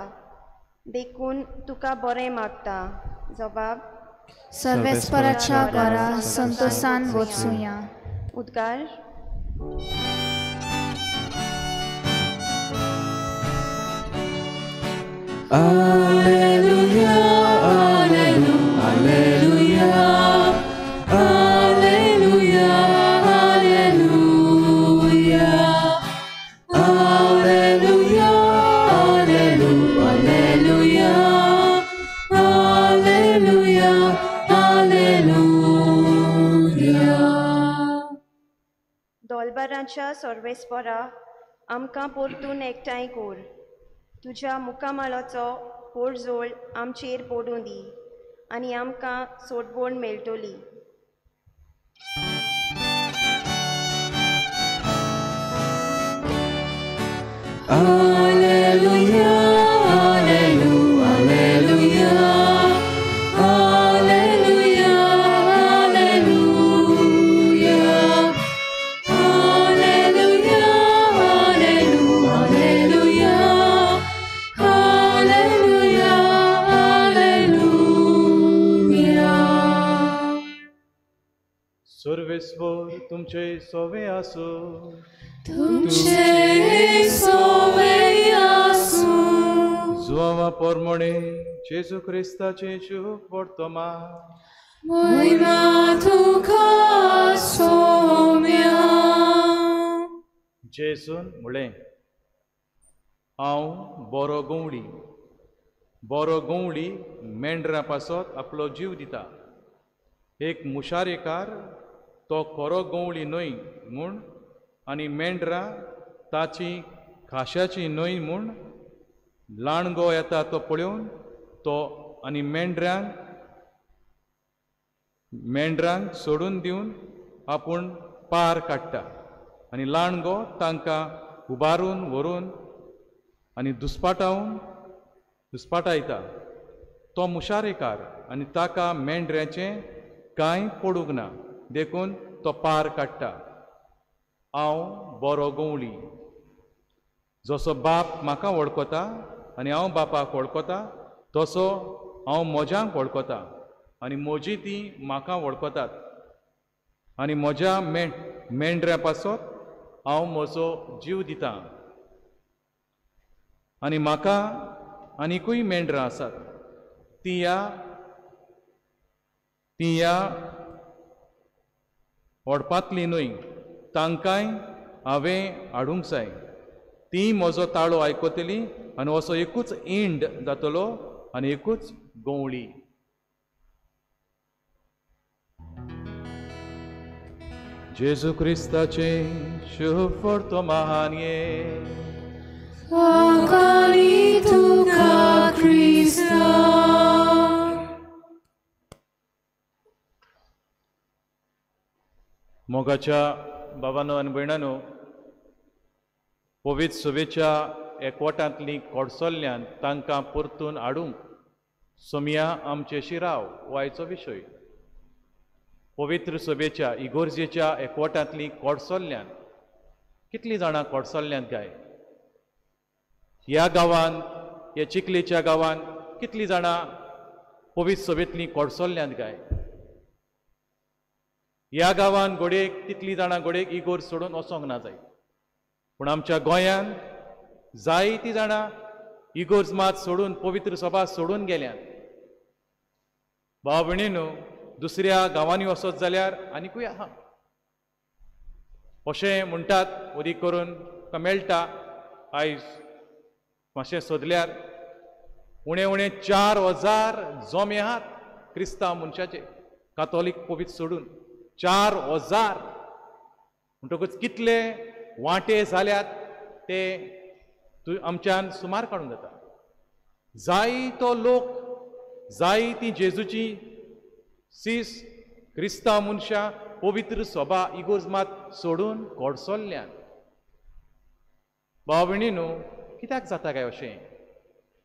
देखून तुका बरें मागता. जबाब. सर्वेस्पराच्या घरा संतोसान वचुया. उद्गार. Alleluia, alleluia, alleluia, alleluia, alleluia, alleluia, alleluia, alleluia. दोलबारांच्या सर्वेस्परा आमकां परतून एकठांय कर. तुज्या मुखामळाचो पोरजोळ आमचेर पडूं दी आनी आमकां सोडवण मेळटली. Alleluia, alleluia, alleluia, alleluia, alleluia, alleluia, alleluia, alleluia. सर्वेस्पर तुमचे सोवे आसो. तुमचे सोवे आसूं. जुआवा पोरमोणे जेजू क्रिस्ताचे शुभ वर्तमान. मोहिमा तुका सोम्या. जेजून म्हळें, हांव बरो गवळी. बरो गवळी मेंढरां पासत आपलो जीव दिता. एक मुशारेकार तो खरो गवळी न्हय म्हूण आनी मेंढरां ताची खाश्याची न्हय म्हूण लांडगो येता तो पळोवन तो आनी मेंढरांक सोडून दिवन आपूण पार काडटा आनी लांडगो तांकां उबारून व्हरून आनी दुस्पाटायता. तो मुशारेकार आनी ताका मेंढऱ्याचें कांय पडूंक ना, देखून तो पार काडटा. हांव बरो गवळी. जसो बाप म्हाका वळखता आनी हांव बापाक वळखता, तसो हांव म्हज्यांक वळखता आनी म्हजी तीं म्हाका वळखतात. आनी म्हज्या मेंढऱ्या पासत हांव म्हजो जीव दितां. आनी म्हाका आनिकूय मेंढरां आसात, तीं ह्या ओडपांतलीं न्हय, तांकांय हांवें हाडूंक जाय. तीं म्हजो ताळो आयकतलीं आनी असो एकूच इंड जातलो आनी एकूच गवळी. जेजू क्रिस्ताचें शुभ वर्तमान हें. आकानी तुका क्रिस्ता. मोगाच्या बाबानो आनी भयणानो, पवित्र सभेच्या एकवटांतलीं कोडसल्ल्यान तांकां परतून हाडूंक सोमया आमचे शिराव हो आयचो विशय. पवित्र सभेच्या इगोर्जेच्या एकवटांतलीं कोडसल्ल्यान कितलीं जाणां कोडसल्ल्यांत काय? ह्या गांवांत, ह्या चिखलेच्या गांवांत कितलीं जाणां पवित्र सभेंतलीं कोडसल्ल्यांत काय? ह्या गांवांत घडयेक तितलीं जाणां घडयेक इगोर्ज सोडून वचोंक ना जाय, पूण आमच्या गोंयांत जायतीं जाणां इगोर्ज मात सोडून पवित्र सभा सोडून गेल्यात. भाव भयणीनो, दुसऱ्या गांवांनी वचत जाल्यार आनिकूय आहा अशें म्हणटात. वरी करून मेळटा आयज मातशें सोदल्यार उणें उणें 4000 जोमे आहात क्रिस्तांव मनशाचे कातोलीक पवित्र सोडून 4000. म्हणटकूच कितले वांटे जाल्यात ते आमच्यान सुमार काडूंक जाता. जायतो लोक, जायती जेजूची सीस क्रिस्तांव मनशां पवित्र सभा इगोर्ज मात सोडून कोडसल्ल्यान. भाव भयणीनो, कित्याक जाता काय अशें?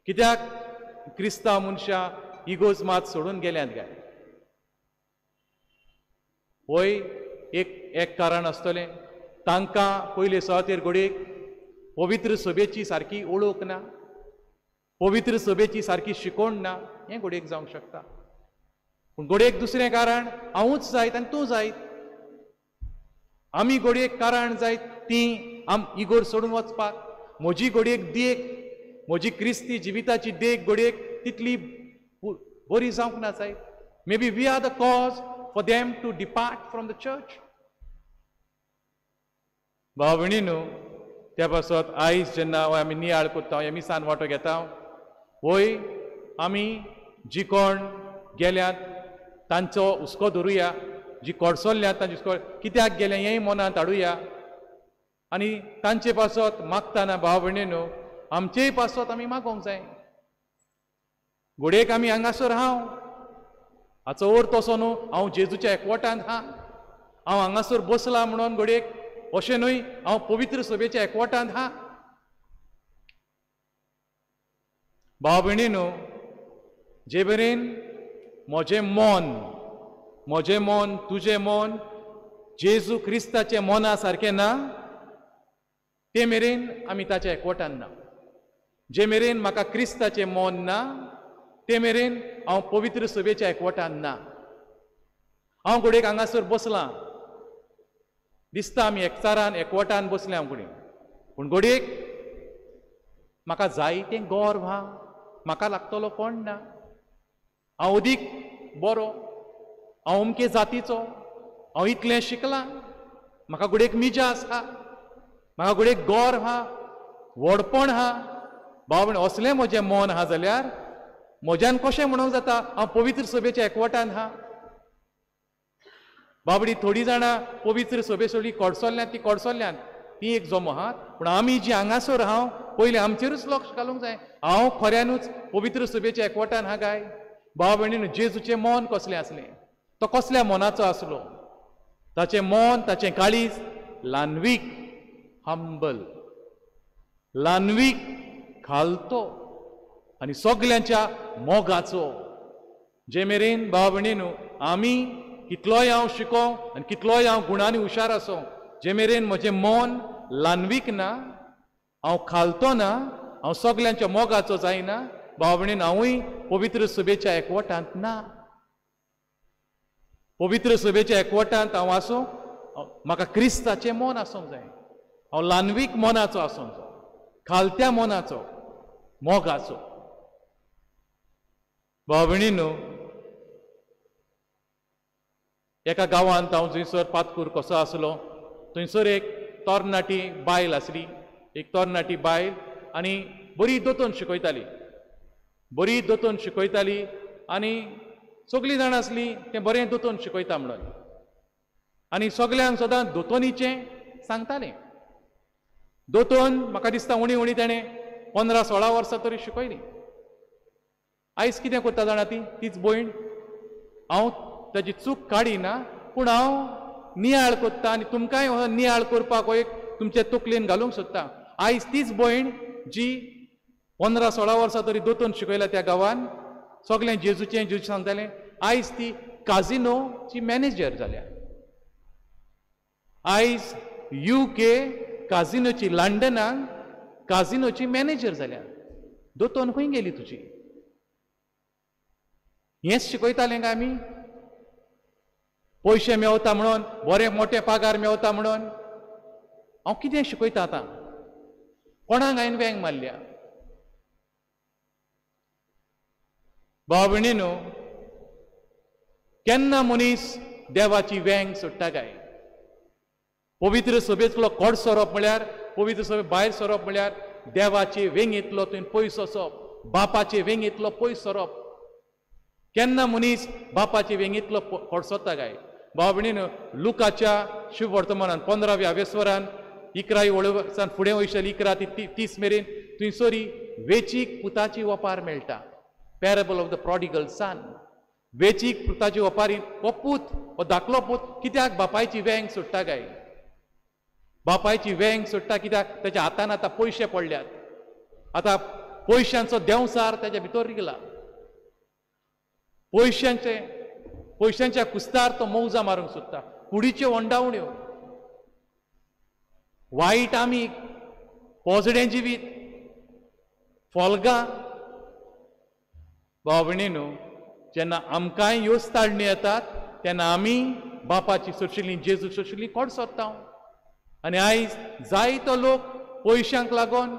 कित्याक क्रिस्तांव मनशां इगोर्ज मात सोडून गेल्यांत काय? होय एक एक कारण आसतलें, तांकां पयले सुवातेर घडयेक पवित्र सभेची सारकी ओळख ना, पवित्र सभेची सारकी शिकोवण ना, हें घडयेक जावंक शकता. पूण घडयेक दुसरें कारण हांवूच जायत आनी तूं जायत, आमी घडयेक कारण जायत ती आम इगोर सोडून वचपाक. म्हजी घडयेक देख, म्हजी क्रिस्ती जिविताची देख घडयेक तितली बरी जावंक ना जायत. Maybe we are the cause for them to depart from the church. भाव भयणी न्हू, त्या पासत आयज जेन्ना आमी नियाळ करता, ह्या मिसान वांटो घेता, वय आमी जी कोण गेल्यात तांचो हुस्को धरुया, जी कोडसोल्ल्यात तांचो हुस्को कित्याक गेल्या हेंय मनांत हाडुया आनी तांचे पासत मागतना भाव भयणी न्हू आमचेय पासत आमी मागोंक जाय. घडयेक आमी हांगासर हांव, हाचो अर्थ असो न्हू हांव जेजूच्या एकवटांत हा, हांव हांगासर बसला म्हणून घडयेक अशें न्हय हांव पवित्र सभेच्या एकवटांत हा. भाव भयणी न्हू, जे मेरेन म्हजें मन, म्हजें मन तुजें मन जेजू क्रिस्ताचें मना सारकें ना ते मेरेन आमी ताच्या एकवटान ना. जे मेरेन म्हाका क्रिस्ताचें मन ना ते मेरेन हांव पवित्र सभेच्या एकवटान ना. हांव घडयेक हांगासर बसलां, दिसता आमी एकचारान एकवटान बसले हांव घडयेक, पूण घडयेक म्हाका जायतें गर्व हा, म्हाका लागतलो कोण ना, हांव अदीक बरो, हांव अमके जातीचो, हांव इतलें शिकलां, म्हाका घडयेक मिजास आहा, म्हाका घडयेक गर्व आहा, व्हडपण आहा. भाव भयण असलें म्हजें मन आहा जाल्यार म्हज्यान कशें म्हणूंक जाता हांव पवित्र सभेच्या एकवटान आहा? बाबडी थोडीं जाणां पवित्र सभे सोडली कोडसोल्ल्यात, ती कोडसोल्ल्यान ती एक जमो आहात, पूण आमी जी हांगासर हांव पयलीं आमचेरूच लक्ष घालूंक जाय. हांव खऱ्यानूच पवित्र सभेच्या एकवटान आहा काय? भाव भयणीन, जेजूचें मन कसलें आसलें, तो कसल्या मनाचो आसलो? ताचें मन, ताचें काळीज ल्हानवीक, हंबल, ल्हानवीक, खालतो आनी सगल्यांच्या मोगाचो. जे मेरेन भाव भयणीन आमी कितलोय हांव शिको आनी कितलोय हांव गुणांनी हुशार आसो, जे मेरेन म्हजें मन ल्हानवीक ना, हांव खालतो ना, हांव सगल्यांच्या मोगाचो जायना, भाव भयणीन हांवूय पवित्र सभेच्या एकवटांत ना. पवित्र सभेच्या एकवटांत हांव आसूं, म्हाका क्रिस्ताचें मन आसूंक जाय, हांव ल्हानवीक मनाचो आसूंक जाय, खालत्या मनाचो, मोगाचो. भाव भयणीनो, एका गांवांत हांव जंयसर पातकूर कसो आसलो थंयसर एक तरणाटी बायल आसली, एक तरणाटी बायल आनी बरी दोतोन शिकयताली, बरी दोतोन शिकयताली आनी सगळीं जाणां आसलीं तें बरें दोतोन शिकयता म्हणून, आनी सगल्यांक सदां दोतोनीचें सांगतालें. दोतोन म्हाका दिसता उणी उणी ताणें 15-16 वर्सां तरी शिकयलीं. आयज कितें करता जाणा ती तीच भयण, हांव ताजी चूक काडिना पूण हांव नियाळ करता आनी तुमकांय हो नियाळ करपाक हो एक तुमचे तकलेन घालूंक सोदता. आयज तीच भयण जी 15-16 वर्सां तरी दोतोन शिकयला त्या गांवान, सगळें जेजूचें जेजू सांगतालें, आयज ती काजिनोची मॅनेजर जाल्या. आयज UK काजिनोची, लंडनाक काजिनोची मॅनेजर जाल्या. दोतोन खंय गेली तुजी? हेंच शिकयतालें काय आमी? पयशे मेवता म्हणून, बरे मोटे पगार मेवता म्हणून हांव कितें शिकयता आतां? कोणाक हांवें वेंग मारल्या? भाव भयणीनो, केन्ना मनीस देवाची वेंग सोडटा काय? पवित्र सभेंतलो कोड सोरप म्हळ्यार, पवित्र सभे भायर सोरप म्हळ्यार देवाचे वेंगेंतलो तुवें पयस वचप, बापाचे वेंगेंतलो पयस सोरप. केन्ना मनीस बापाचे वेंगेंतलो कोडसोता काय? भाव भयणीनो, लुकाच्या शुभवर्तमानान 15व्या अवेस्वरान 11 वळसान फुडें वयशल 11 ते 30 मेरेन थंयसरी वेचीक पुताची वपार मेळटा, parable of the prodigal son. वेचीक पुताची वपारी हो पूत, हो धाकलो पूत कित्याक बापायची वेंग सोडटा काय? बापायची वेंग सोडटा कित्याक? ताच्या हातान आतां पयशे पडल्यात, आतां पयशांचो देंवसार ताच्या भितर रिगला, पयशांचे पयशांच्या कुस्तार तो मौजा मारूंक सोदता, कुडीच्यो वंडावण्यो. वायट आमी पोजडें जिवीत, फोल्गां. भाव भयणीनो, जेन्ना आमकांय ह्यो ताळणी येतात तेन्ना आमी बापाची सोशिल्ली, जेजू सोशिल्ली कोड सोदता. आनी आयज जायतो लोक पयशांक लागून,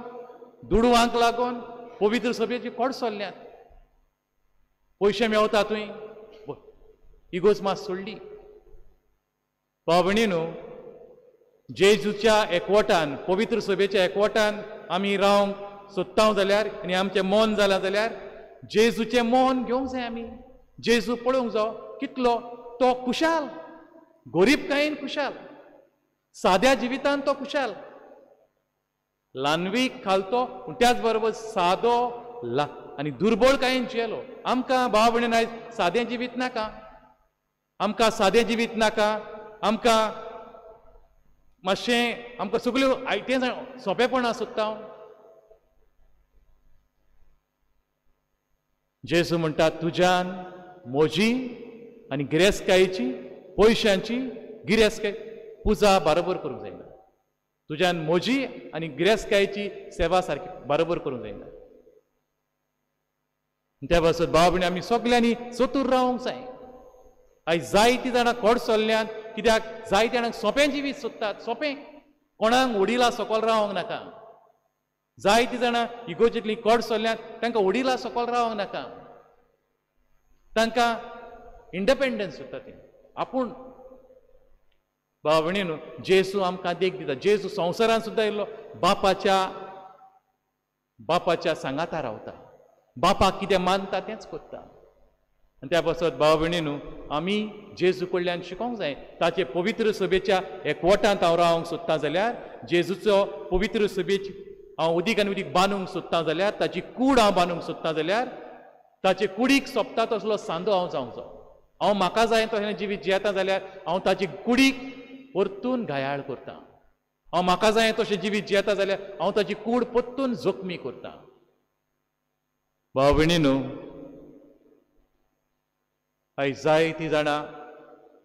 दुडवांक लागून पवित्र सभेची कोड सोल्ल्यात. पयशे मेवता तुवें, इगोज मात सोडली. भाव भयणीनो, जेजूच्या एकवटान, पवित्र सभेच्या एकवटान आमी रावंक सोदता जाल्यार आनी आमचें मन जालां जाल्यार जेजूचें मन घेवंक जाय. आमी जेजू पळोवंक जावो कितलो तो खुशाल, गोरीबकायेन खुशाल, साद्या जिवितान तो खुशाल, ल्हानवीक खालतो पूण त्याच बरोबर सादो आनी दुर्बळकायेन जियेलो. आमकां भाव भयणीन आयज सादें जिवीत नाका, आमकां सादें जिवीत नाका. आमकां मातशें आमकां सगल्यो आयतें सोंपेपणां सोदता. जेजू म्हणटा तुज्यान म्हजी आनी गिरेस्तकायेची, पयशांची गिरेस्तकाय पुजा बरोबर करूंक जायना. तुज्यान म्हजी आनी गिरेस्तकायेची सेवा सारकी बरोबर करूंक जायना. त्या पासत भाव भयणी आमी सगल्यांनी चतूर रावंक जाय. आयज जायतीं जाणां कोड सोल्ल्यान, कित्याक जायते जाणांक सोंपें जिवीत सोदतात, सोंपें, कोणाक वडिला सकल रावंक नाका. जायतीं जाणां इगोर्जेंतलीं कोड सोल्ल्यान, तांकां वडिला सकल रावंक नाका, तांकां इंडिपेंडन्स सोदता ती आपूण. भाव भयणीनो, जेजू आमकां देख दिता. जेजू संवसारांत सुद्दां येयल्लो, बापाच्या बापाच्या सांगाता रावता, बापाक कितें मानता तेंच करता. आनी त्या पासत भाव भयणीनो, आमी जेजू कडल्यान शिकोंक जाय. ताचे पवित्र सभेच्या एकवटांत हांव रावंक सोदता जाल्यार, जेजूचो पवित्र सभेची हांव उदीक आनी उदीक बांदूंक सोदता जाल्यार, ताची कूड हांव बांदूंक सोदता जाल्यार, ताचे कुडीक सोंपता तसलो सांदो हांव जावंक जावो. हांव म्हाका जाय तशें जिवीत जियेता जाल्यार हांव ताची कुडीक परतून घायाळ करता. हांव म्हाका जाय तशें जिवीत जियेता जाल्यार हांव ताची कूड परतून जखमी करता. भाव भयणीनो, आयज जायतीं जाणां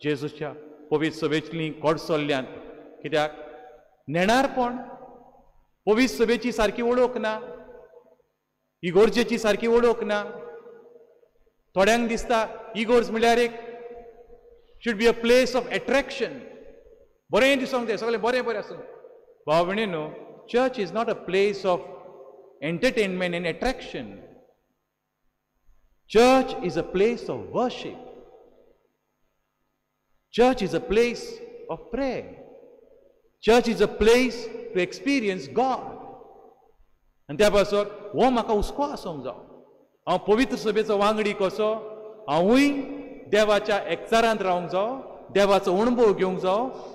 जेजूच्या पवित्र सभेंतलीं कोडसोल्ल्यांत, कित्याक नेणारपण, पवित्र सभेची सारकी वळख ना, इगोर्जेची सारकी वळख ना. थोड्यांक दिसता इगोर्ज म्हणल्यार एक should be a place of attraction, बरें दिसोंक जाय, सगळें बरें बरें आसूं. भाव भयणीनो, church is not a place of entertainment and attraction. Church is a place of worship. Church is a place of prayer. Church is a place to experience God. आनी त्या पासत हो म्हाका हुस्को आसूंक जावो. हांव पवित्र सभेचो वांगडी कसो, हांवूय देवाच्या एकचारांत रावंक जावो, देवाचो अणभव घेवंक जावो,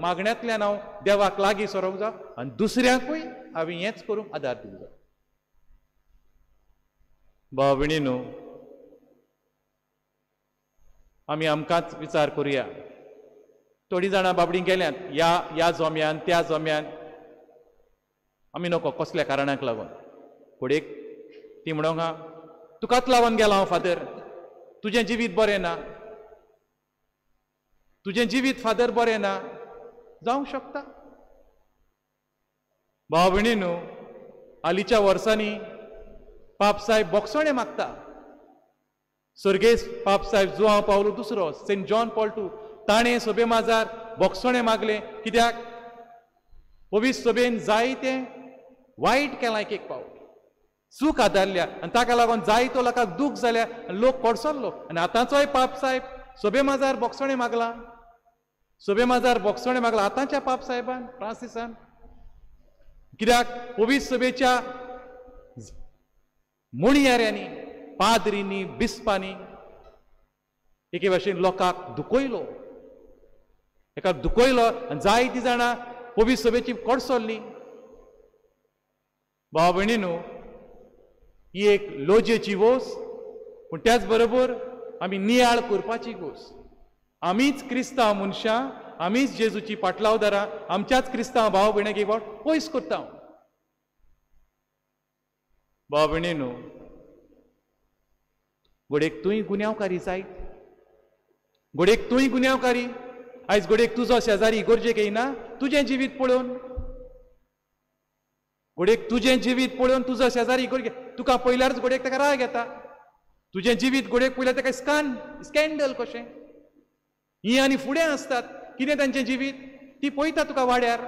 मागण्यांतल्यान हांव देवाक लागीं सरोंक जावो आनी दुसऱ्यांकूय हांवें हेंच करूंक आदार दिवंक जावो. भाव भयणीनो, आमी आमकांच विचार करुया. थोडीं जाणां बाबडीं गेल्यांत ह्या ह्या जोम्यान त्या जोम्यान, आमी नको कसल्या कारणाक लागून. फुडें ती म्हणोंक हा, तुकाच लागून गेला हांव फादर, तुजें जिवीत बरें ना, तुजें जिवीत फादर बरें ना, जावंक शकता. भाव भयणीनो, हालींच्या वर्सांनी पापसाहेब बोगसणें मागता. सर्गेस्त पापसाहेब जुआंव पावलो दुसरो, सेंट जॉन पॉल टू, ताणें सभे माजार बोगसणें मागलें, कित्याक पवित्र सभेन जायतें वायट केलां, एक एक पावट चूक आदारल्या आनी ताका लागून जायतो लोकांक दूख जाल्या आनी लोक कोडसल्लो. आनी आतांचोय पापसाहेब सभे माजार बोगसणें मागलां, सभे माजार बोगसणें मागलां आतांच्या पापसाहेबान फ्रांसिसान, कित्याक पवित्र सभेच्या मुणयाऱ्यांनी, पाद्रींनी, बिस्पांनी एके भाशेन लोकांक दुखयलो, एका दुखयलो आनी जायतीं जाणां पवित्र सभेची कोडसल्ली. भाव भयणीनो, ही एक लोजेची वोस, पूण त्याच बरोबर आमी नियाळ करपाची गोश्ट. आमीच क्रिस्तांव मनशां, आमीच जेजूची पाटलावदारां, आमच्याच क्रिस्तांव भाव भयणीक एक फावट पयस करता. भाव भयणीनो, घडयेक तूंय गुन्यांवकारी जायत, घडयेक तूंय गुन्यांवकारी. आयज घडयेक तुजो शेजारी इगोर्जेक येयना तुजें जिवीत पळोवन. घडयेक तुजें जिवीत पळोवन तुजो शेजारी तुका पयल्यारच घडयेक ताका राग येता. तुजें जिवीत घडयेक पळयल्यार ताका स्कॅन्डल कशें. ही आनी फुडें आसतात कितें तांचें जिवीत ती पळयता तुका वाड्यार.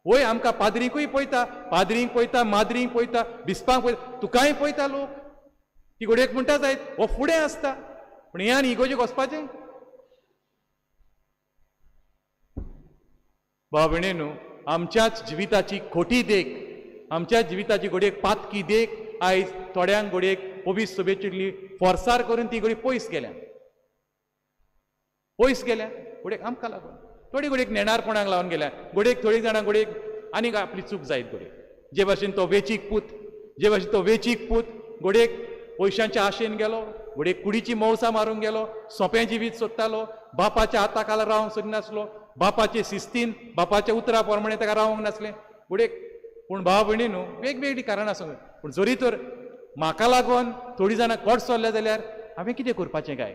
वय आमकां पाद्रीकूय पळयता, पाद्रींक पळयता, माद्रींक पळयता, बिस्पांक पळयता, तुकाय पळयता लोक. ती घडयेक म्हणटा जायत हो फुडें आसता, पूण हें आनी इगोजेक वचपाचें. भाव भयणींनो, आमच्याच जिविताची खोटी देख, आमच्या जिविताची घडयेक पातकी देख आयज थोड्यांक घडयेक पवित्र सभेची फोर्सार करून ती घडये पयस गेल्या, पयस गेल्या. घडयेक आमकां लागून थोडी घडयेक नेणारपणाक लावन गेल्या, घडयेक थोडीं जाणां घडयेक आनीक आपली चूक जायत घडयेक. जे भाशेन तो वेचीक पूत, जे भाशेन तो वेचीक पूत घडयेक पयशांच्या आशेन गेलो, घडयेक कुडीची मौसा मारूंक गेलो, सोंपें जिवीत सोदतालो, बापाच्या हाता खाला रावंक सोदनासलो, बापाचे शिस्तीन बापाच्या उतरा प्रमाणे ताका रावंक नासलें घडयेक. पूण भाव भयणी न्हू वेगवेगळीं कारणां आसूंक, पूण जरी तर म्हाका लागून थोडीं जाणां कोट सोडल्या जाल्यार हांवें कितें करपाचें काय?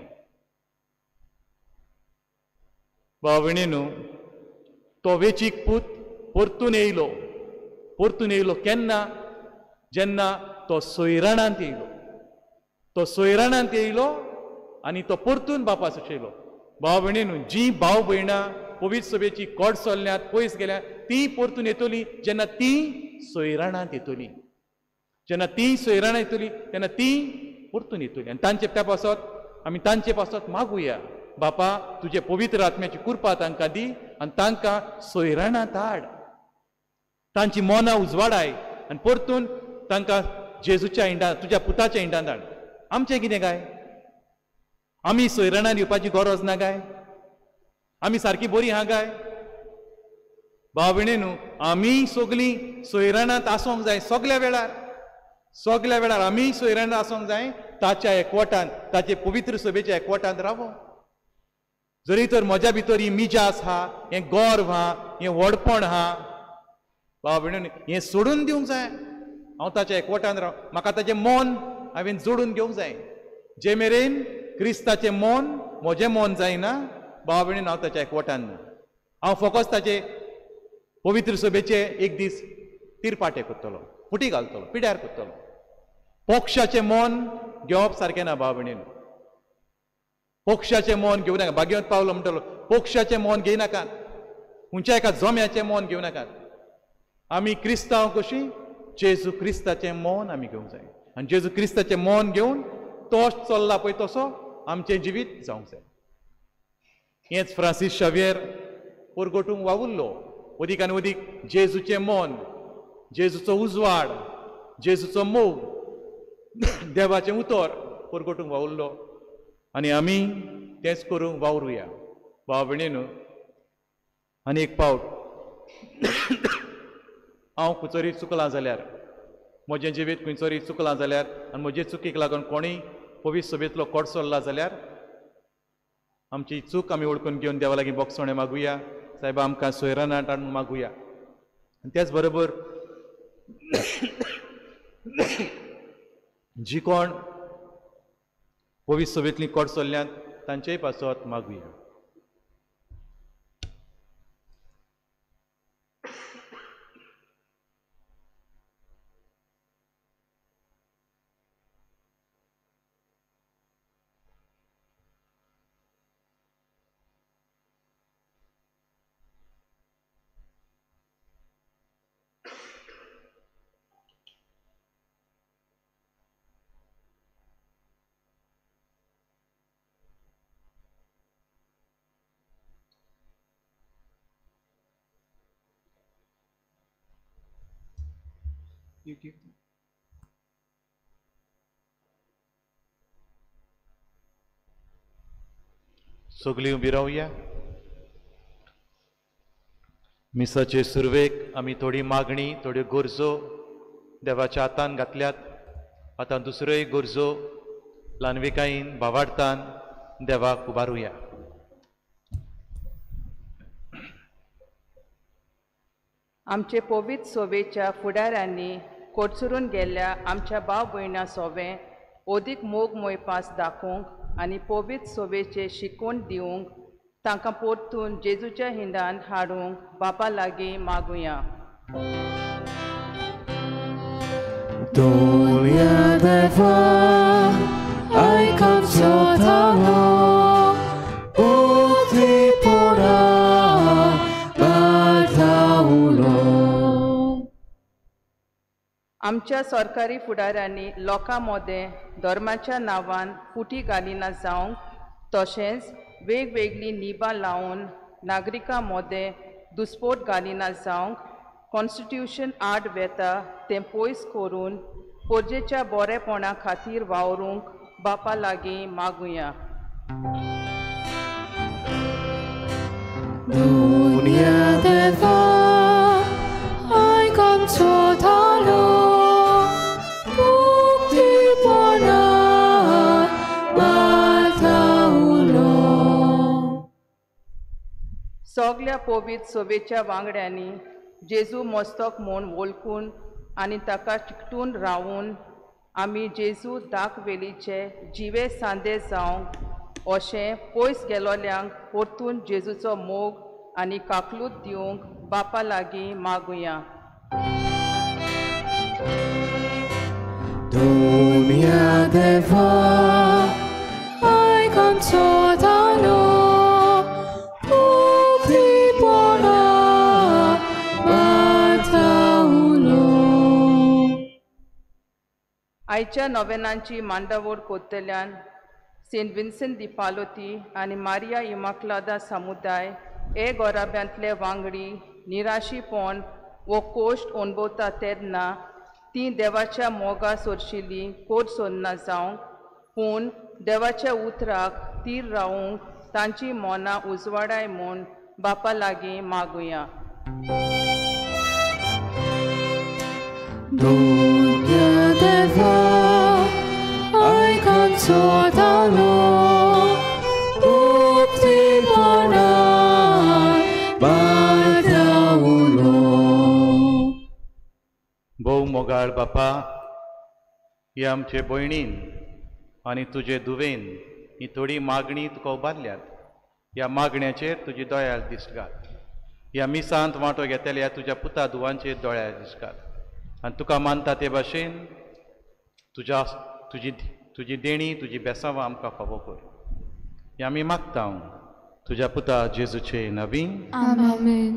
भाव भयणी न्हू, तो वेचीक पूत परतून येयलो. परतून येयलो केन्ना? जेन्ना तो सोयराणांत येयलो. तो सोयराणांत येयलो आनी तो परतून बापास येयलो. भाव भयणी न्हू, जी भाव भयणां पवित्र सभेची कोट सोडल्यात, पयस गेल्या, ती परतून येतली जेन्ना ती सोयराणांत येतली. जेन्ना ती सोयराणां येतली तेन्ना ती परतून येतली. आनी तांचे त्या पासत आमी तांचे पासत मागुया, बापा तुजे पवित्र आत्म्याची कृपा तांकां दी आनी तांकां सोयराणांत हाड, तांची मनां उजवाडाय आनी परतून तांकां जेजूच्या इंडान, तुज्या पुताच्या इंडान धाड. आमचें कितें काय? आमी सोयराणांत येवपाची गरज ना काय? आमी सारकी बरी आहा काय? भाव भयणी न्हू, आमी सगळीं सोयराणांत आसूंक जाय सगल्या वेळार. सगल्या वेळार आमी सोयराणांत आसूंक जाय, ताच्या एकवटान, ताचे पवित्र सभेच्या एकवटान रावो. जरी तर म्हज्या भितर ही मिजास आहा, हें गर्व आहा, हें व्हडपण आहा, भाव भयणी हें सोडून दिवंक जाय. हांव ताच्या एकवटान राव, म्हाका ताचें मन हांवें जोडून घेवंक जाय. जे मेरेन क्रिस्ताचें मन म्हजें मन जायना भाव भयणी हांव ताच्या एकवटान ना. हांव फकत ताचे पवित्र सभेचे एक दीस तिरपाटे करतलो, फुटी घालतलो, पिड्यार करतलो. पक्षाचें मन घेवप सारकें ना भाव भयणीन. पक्षाचें मन घेवं नाका. भाग्यवंत पावलो म्हणटलो पक्षाचें मन घेयनाकात, खंयच्या एका जम्याचें मन घेवं नाकात. आमी क्रिस्तांव कशी जेजू क्रिस्ताचें मन आमी घेवंक जाय आनी जेजू क्रिस्ताचें मन घेवन तो चल्ला पळय तसो आमचें जिवीत जावंक जाय. हेंच फ्रांसीस शावियर परगटूंक वावुरलो. अदीक आनी अदीक जेजूचें मन, जेजूचो उजवाड, जेजूचो मोग, देवाचें उतर परगटूंक वावुरलो आनी आमी तेंच करूंक वावरुया. भाव भयणीनो, आनी एक पावट हांव खंयसरी चुकलां जाल्यार, म्हजें जिवीत खंयसरी चुकलां जाल्यार आनी म्हजे चुकीक लागून कोणूय पवित्र सभेंतलो कोट सोडला जाल्यार आमची चूक आमी वळखून घेवन देवा लागीं बोगसणें मागुया. सायबा आमकां सोयरानाट हाडून मागुया. आनी त्याच बरोबर जी कोण पवित्र सभेंतली कोट सोडल्यात तांचेय पासत मागुया. You give them. सगळीं उबी रावया. मिसाचे सुरवेक आमी थोडी मागणी, थोड्यो गरजो देवाच्या हातान घातल्यात. आतां दुसऱ्योय गरजो ल्हानविकायेन भावार्थान देवाक उबारुया. आमचे पवित्र सोबेच्या फुडाऱ्यांनी कोटसरून गेल्ल्या आमच्या भाव भयणां सोबें अदीक मोग मोयपास दाखोवंक आनी पवित्र सोबेचें शिकवण दिवंक तांकां परतून जेजूच्या हिंडान हाडूंक बापा लागीं मागुया. Donia Deva, आयक आमचो थारो, उक्तीपणा वार्ता उलो. आमच्या सरकारी फुडाऱ्यांनी लोकां मदें धर्माच्या नांवान फुटी घालिना जावंक, तशेंच वेगवेगळीं निबां लावन नागरिकां मदें दुस्पोट घालिना जावंक, कॉन्स्टिट्यूशन आड वेता तें पयस करून पोरजेच्या बरेपणा खातीर वावरूंक बापा लागीं मागुया. Donia Deva, आयक आमचो थारो, उक्तीपणा वार्ता उलो. सगल्या पवित्र सभेच्या वांगड्यांनी जेजू मस्तक म्हूण वळखून आनी ताका चिकटून रावून आमी जेजू दाखवेलीचे जिवे सांदे जावंक अशें पयस गेलोल्यांक परतून जेजूचो मोग आनी काकलूत दिवंक बापा लागीं मागुया. Donia Deva, आयक आमचो थारो, उक्तीपणा वार्ता उलो. आयच्या नोवेनांची मांडावळ कोत्तल्यान सेंट विन्सेंट दी पालोती आनी मारिया इमाक्लादा समुदाय हे गोराब्यांतले वांगडी निराशीपण वो कोश्ट अणभवता तेन्ना ती देवाच्या मोगा सोरशिल्ली कोट सोदना जावंक, पूण देवाच्या उतराक तीर रावूंक तांची मनां उजवाडाय म्हूण बापा लागीं मागुया. Donia Deva, आयक आमचो थारो, उक्तीपणा वार्ता उलो. भोव मोगाळ बापा, ही आमचे भयणीन आनी तुजे दुवेन ही थोडी मागणी तुका उबारल्यात. ह्या मागण्याचेर तुजी दोळ्यार दिश्ट घाल. ह्या मिसांत वांटो घेतल्या तुज्या पुता दुवांचेर दोळ्यार दिश्ट घाल आनी तुका मानता ते भाशेन तुज्या तुजी तुजी देणी तुजी बेसांवां आमकां फावो कर. हें आमी मागता तुज्या पुता जेजूचे नवीन. आमेन.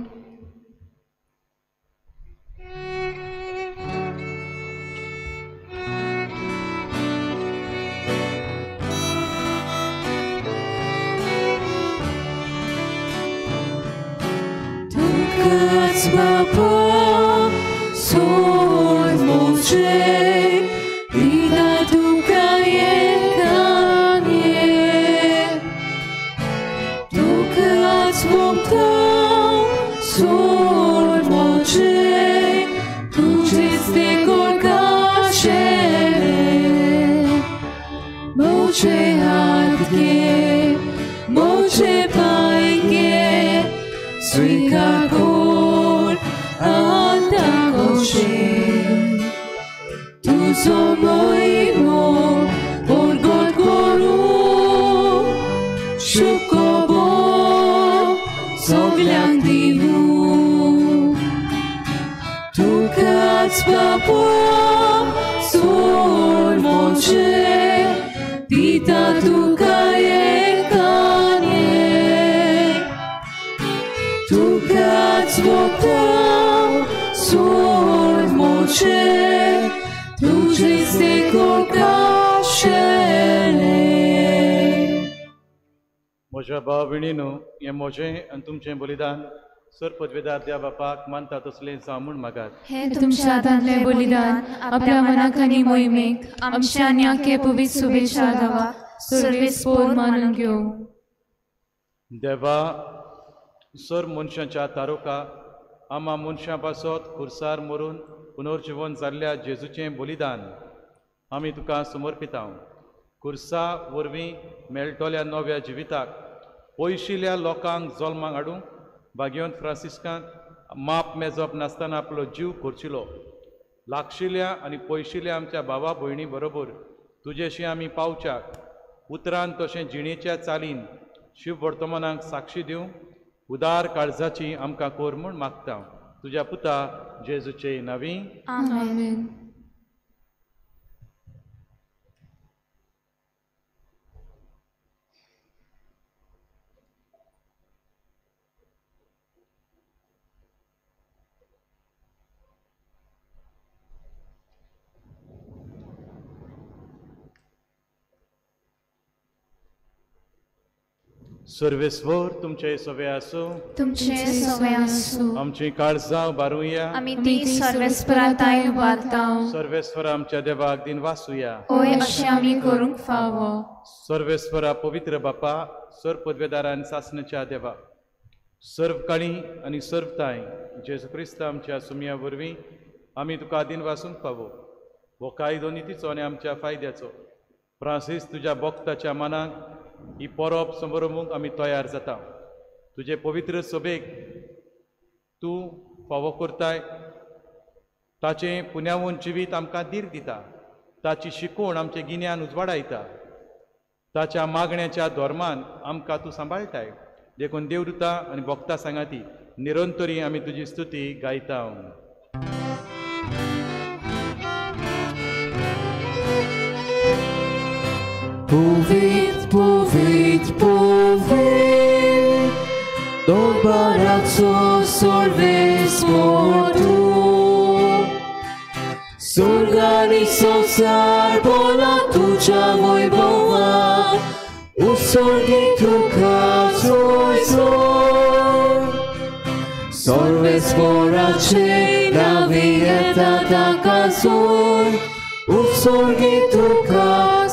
Tukas Bapa, सोड मोचे, दिता तुका एकाने. तुकाच मोगता, सोड मोचे, तुजेच ते गोडकाशेले. मोचे हात घे, मोचे पांय घे, स्वीकार कर आतां कशें. तुजो मोहिमो परगट करूं, शुभ खबर सगल्यांक दिवूं. तुकाच बापा सोड मोचे, दिता तुका एकाने. तुकाच मोगता, सोड मोचे, तुजेच ते गोडकाशेले. म्हज्या भाव भयणीनू, हें म्हजें आनी तुमचें बलिदान सर पदवेदार त्या बापाक मानता तसलें जावं म्हूण मागात. हें तुमच्या हातांतलें बलिदान आपल्या मनाक आनी मोहिमेक आमच्या आनी आखे पवित्र शुभेच्छा दावा सर्वेस्पोर मानून घेवं. देवा, सर मनशाच्या तारुका आमा मनशां पासत खुर्सार मरून पुनर्जिवन जाल्ल्या जेजूचें बलिदान आमी तुका समर्पिता. खुर्सा वरवीं मेळटल्या नव्या जिविताक पयशिल्ल्या लोकांक जल्माक हाडूंक भाग्यवंत फ्रांसिस्कान माप मेजप नासतना आपलो जीव खर्चिलो. लागशिल्ल्या आनी पयशिल्ल्या आमच्या भावा भयणी बरोबर तुजेशी आमी पावच्याक उतरान तशें जिणेच्या चालीन शिव वर्तमानाक साक्षी दिवंक उदार काळजाची आमकां कोर म्हूण मागता. तुज्या पुता जेजूचे नवी. आमेन. सर्वेस्वर तुमचे सवे आसूं, तुमचे सवे आसूं। आमची काळजां उबारुया, आमी ती सर्वेस्परा ताय उबारता। सर्वेस्वर आमच्या देवाक दिन वासुया, ओय अशें आमी करूंक फावो। सर्वेस्वरा पवित्र बापा, सर्व पदवेदार आनी सासणाच्या देवा, सर्व काळी आनी सर्व ताय जेजू क्रिस्त आमच्या सुमया वरवीं आमी तुका दिन वासूंक फावो। हो कायदो नितीचो आनी आमच्या फायद्याचो। फ्रांसीस तुज्या भक्ताच्या मनाक ही परब समरमूंक आमी तयार जाता। तुजे पवित्र सभेक तूं फावो करताय, ताचें पुण्यावून जिवीत आमकां धीर दिता, ताची शिकवण आमचें गिन्यान उजवाडायता, ताच्या मागण्याच्या धर्मान आमकां तूं सांबाळटाय। देखून देवदूता आनी भक्ता सांगाती निरंतरी आमी तुजी स्तुती गायता। Povit, povit, povit, Dombarazzo sorves mortu, Sorgani sonsar bola tuja voi bova, Usorgi tuka zoi zoi, Sorves morace navieta takazoi, Usorgi tuka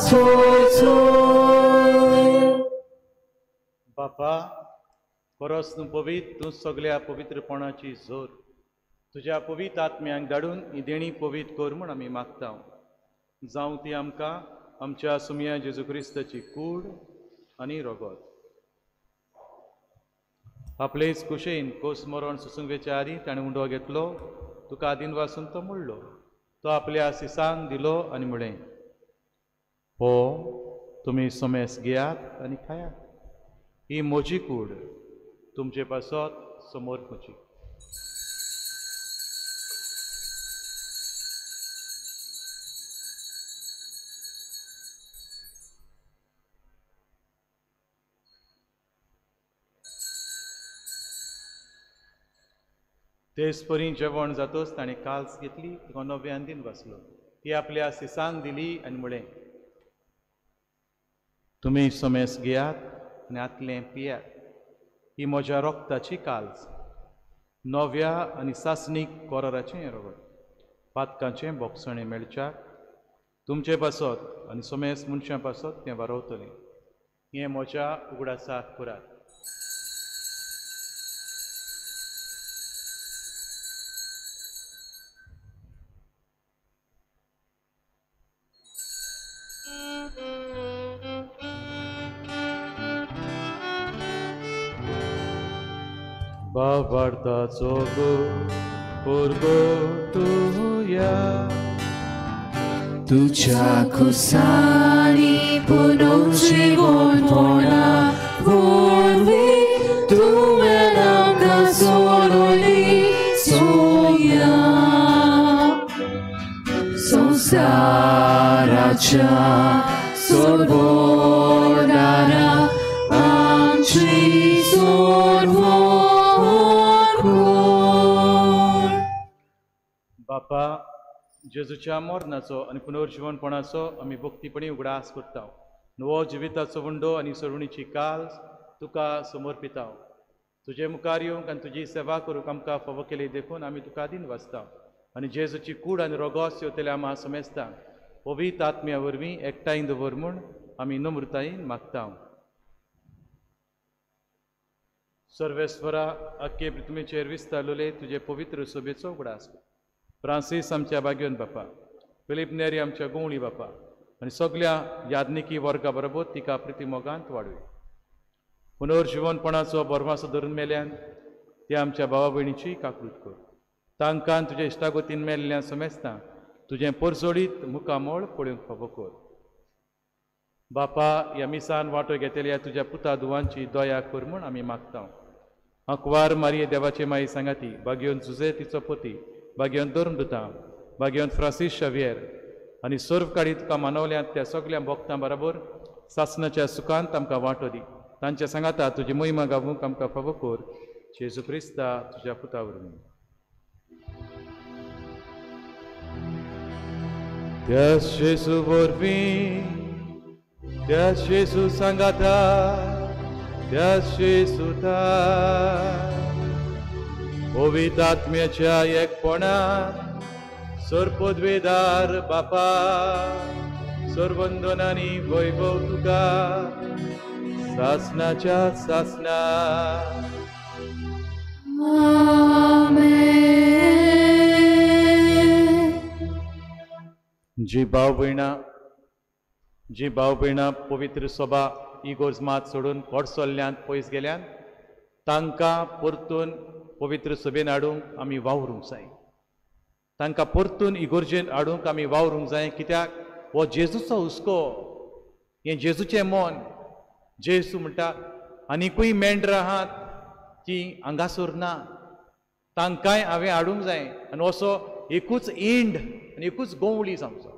zoi zoi. बापा, खरोच तूं पवित्र, तूं सगल्या पवित्रपणाची जोर। तुज्या पवित्र आत्म्यांक धाडून ही देणी पवित्र कर म्हूण आमी मागता। जावं ती आमकां आमच्या सुमया जेजू क्रिस्ताची कूड आनी रगत। आपलेच कुशेन कोस मरण सोसूंक वेच्या आदीं ताणें उंडो घेतलो, तुका आदीन वासून तो मोडलो, तो आपल्या सिसांक दिलो आनी म्हळें, हो तुमी समेस घेयात आनी खायात, ही म्हजी कूड तुमचे पासत समोर म्हजी। तेच परी जेवण जातच ताणें काल्स घेतली, तिका नव्यान दिन बसलो, ती आपल्या सिसांक दिली आनी म्हळें, तुमी समेस घेयात आनी आतलें पियात, ही म्हज्या रक्ताची काल्स, नव्या आनी सासणीक कोराराचें रगत, पातकांचें बोगसणें मेळच्याक तुमचे पासत आनी समेस मनशां पासत तें वारवतलें। हें म्हज्या उगडासाक करात। बाबार्थाचो गो पुरगोटुया, तुझ्या खुसानी पुनर्जीवनपणा वरवीं तुवें आमकां सोडयली सोया, संवसाराच्या सोडवणारा आमची सोडवण कर। बापा, जेजूच्या मरणाचो आनी पुनर्जीवनपणाचो आमी भक्तीपणी उगडास करता। नवो जिविताचो वंडो आनी सोडवणीची काल्स तुका समर्पिता। तुजे मुखार येवंक आनी तुजी सेवा करूंक आमकां फावो केली देखून आमी तुका दिन वाचता। आनी जेजूची कूड आनी रोगोस येवतल्या आमा समेस्ता पवित्र आत्म्या वरवीं एकठांय दवर म्हूण आमी नम्रतायेन मागता। सर्वेस्वरा, अख्खे पृथ्वीचेर विस्तारलेले तुजे पवित्र सभेचो उगडास कर। फ्रांसीस आमच्या बाग्योन बापा, फिलीप नेरी आमच्या गोवणी बापा आनी सगल्या याज्ञिकी वर्गा बरोबर तिका प्रिती मोगांत वाडय। पुनर्जीवनपणाचो बरमासो धरून मेल्यान ते आमच्या भावा भयणीची काकूत कर। तांकां तुज्या इश्टागोतीन मेल्ल्या समेस्ता तुजें परजोडीत मुखामळ पळोवंक फावो कर। बापा, ह्या मिसान वांटो घेतल्या तुज्या पुता दुवांची दया कर म्हूण आमी मागता। आंकवार मारिये देवाचे माई सांगाती, बागयोन जुजे तिचो पती, बागयोन धर्मदूता, बागयोन फ्रांसीस शावियर आनी सर्व काळी तुका मानवल्यांत त्या सगल्या भक्तां बरोबर सासणाच्या सुखांत आमकां वांटो दी। तांच्या सांगाता तुजी महिमा गावूंक आमकां फावो कर। जेजू क्रिस्ता तुज्या पुता वरवीं। त्याच जेजू वरवीं, त्याच जेजू सांगाता, त्या जेजूता पवित्र आत्म्याच्या एकपणान सर्वपदवेदार बापा सर्वंदनानी वैभव तुका सासनाच्या सासना. आमेन. जी भाव भयणां पवित्र सभा इगोर्ज मात सोडून कोडसोल्ल्यांत पयस गेल्यान तांकां परतून पवित्र सभेन हाडूंक आमी वावरूंक जाय. तांकां परतून इगोर्जेन हाडूंक आमी वावरूंक जाय. कित्याक हो जेजूचो हुस्को, हें जेजूचें मन. जेजू म्हणटा आनिकूय मेंढरां आहात ती हांगासर ना, तांकांय हांवें हाडूंक जाय. आनी असो एकूच इंड आनी एकूच गोंवळी जावंक जाय.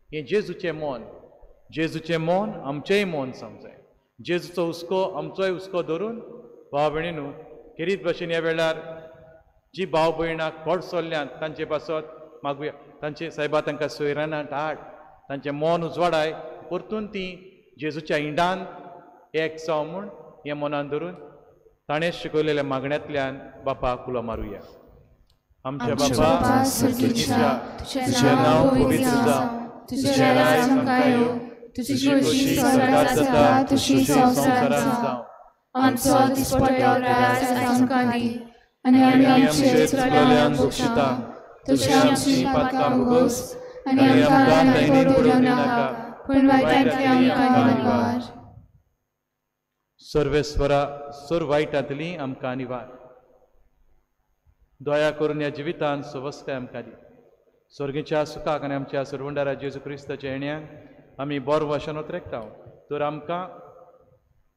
हें जेजूचें मन. जेजूचें मन आमचेंय मन जावंक जाय. जेजूचो हुस्को आमचोय हुस्को धरून भाव भयणीनू खेरीत भशेन ह्या वेळार जी भाव भयणां कोडसोल्ल्यांत तांचे पासत मागुया. तांचे सायबा तांकां सोयरानां हाड, तांचें मन उजवाडाय, परतून ती जेजूच्या इंडान एक जावं म्हूण हें मनान धरून ताणें शिकयलेल्या मागण्यांतल्यान बापाक उलो मारुया. आमच्या बापा तुजें नांव पवित्र जावं, तुजें राज आमकां येवं, तुजी खोशी स्वर्गांत जाता तशी संवसारांत जावं. आमचो दिसपट्टो राज आमकां दी आनी आमी आमचे चुकलेल्यांक बक्षिता तशी आमची पातकां भोगोस आनी आमकां दैनीन पडूं नाका पूण वायटांतली आमकां निवार. सर्वेस्वरा सर्व वायटांतली आमकां निवार. दया करून ह्या जिवितान सवस्काय आमकां दी. स्वर्गीच्या सुखाक आनी आमच्या सरवंडारा जेजू क्रिस्ताच्या येण्याक आमी बरो वाशन ओतरेकता. तर आमकां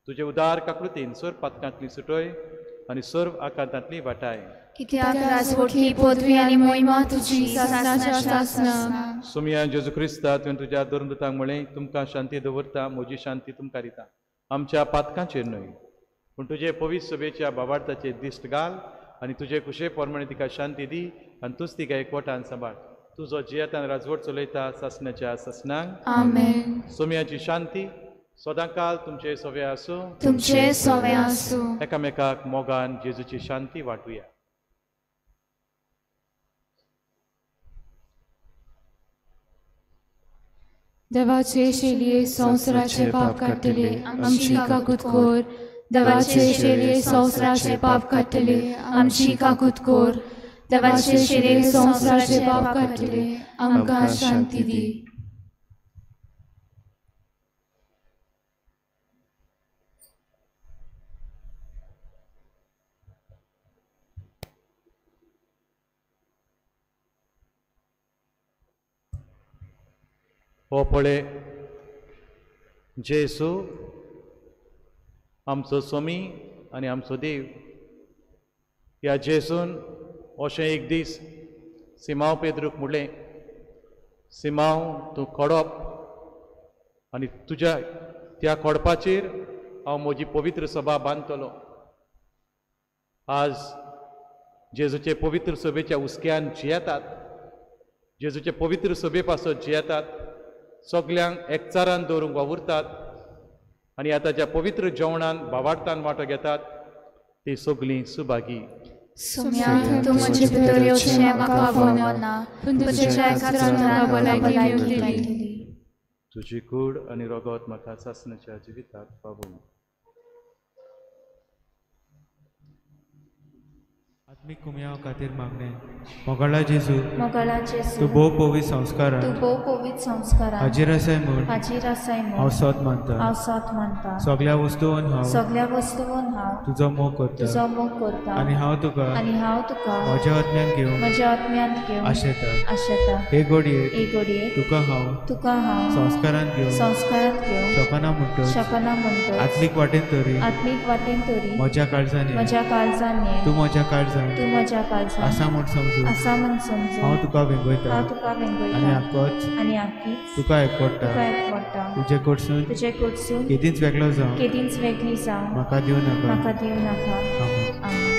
तुजे उदार काकृतीन सर्व पातकांतली सुटय आनी सर्व आकांतांतली वाटाय. कित्याक राजवटली पदवी आनी मोहिमा तुजी सासनाच्या सासना. सोमया जेजू क्रिस्ता तुवें तुज्या धर्मदूतांक म्हळें तुमकां शांती दवरता, म्हजी शांती तुमकां दिता. आमच्या पातकांचेर न्हय पूण तुजे पवित्र सभेच्या बाबार्थाचेर दिश्ट घाल आनी तुजे कुशे प्रमाणे तिका शांती दी आनी तूंच तिका एकवटान सांबाळ. तुजो जियेतान राजवट चलयता सासनाच्या सासनांक. आमेन. सोमयाची शांती सदांकाल तुमचे सवे आसूं, तुमचे सवे आसूं. एकामेकाक मोगान जेजूची शांती वांटुया. देवाचे शेलये संवसाराचे पाप काडटले आमची काकूत कोर. देवाचे शेलये संवसाराचे पाप काडटले आमची काकूत कोर. देवाचे शेलये संवसाराचे पाप काडटले आमकां शांती दी. हो पळय जेजू आमचो स्वामी आनी आमचो देव. ह्या जेजून अशें एक दीस सिमांव पेद्रूक म्हणलें, सिमांव तूं खोडप आनी तुज्या त्या खोडपाचेर हांव म्हजी पवित्र सभा बांदतलो. आज जेजूचे पवित्र सभेच्या हुस्क्यान जियेतात, जेजूचे पवित्र सभे पासत जियेतात, सगल्यांक एकचारान दवरूंक वावुरतात आनी आतां ज्या पवित्र जेवणान भावार्थान वांटो घेतात ती सगळीं सुभागी. तुजी कूड आनी रगत म्हाका सासणाच्या जिवितात पावोवं. आत्मीक कुमयाव खातीर मागणें. मोगाळा जेजू, तूं भोव पवित्र संस्कारान हाजीर आसाय म्हूण हांव सोद मानता. सगल्या वस्तून हांव तुजो मोग करता आनी हांव तुका म्हज्या आत्म्यान घेवन आशेता. हे घडये तुका हांव संस्कारान घेवन शकना म्हणटच आत्मीक वाटेन तरी म्हज्या काळजान तूं म्हज्या काळजान आसा म्हूण समजून हांव तुका वेंगयता आनी आक्कोच तुका एकवटा. तुजे कडसून केदींच वेगळो जावं म्हाका दिवं नाका. आमेन.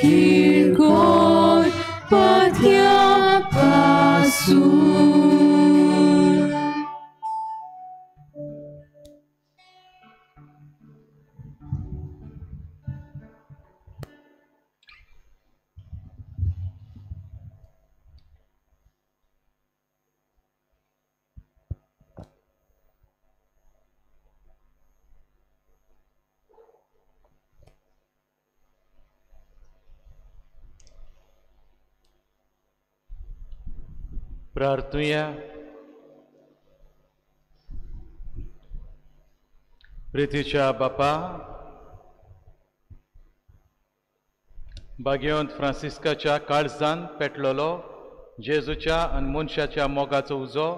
किरकोळ पत्या पासून. प्रार्थुया. प्रितीच्या बापा, भाग्यवंत फ्रांसिस्काच्या काळजान पेटलेलो जेजूच्या आनी मनशाच्या मोगाचो उजो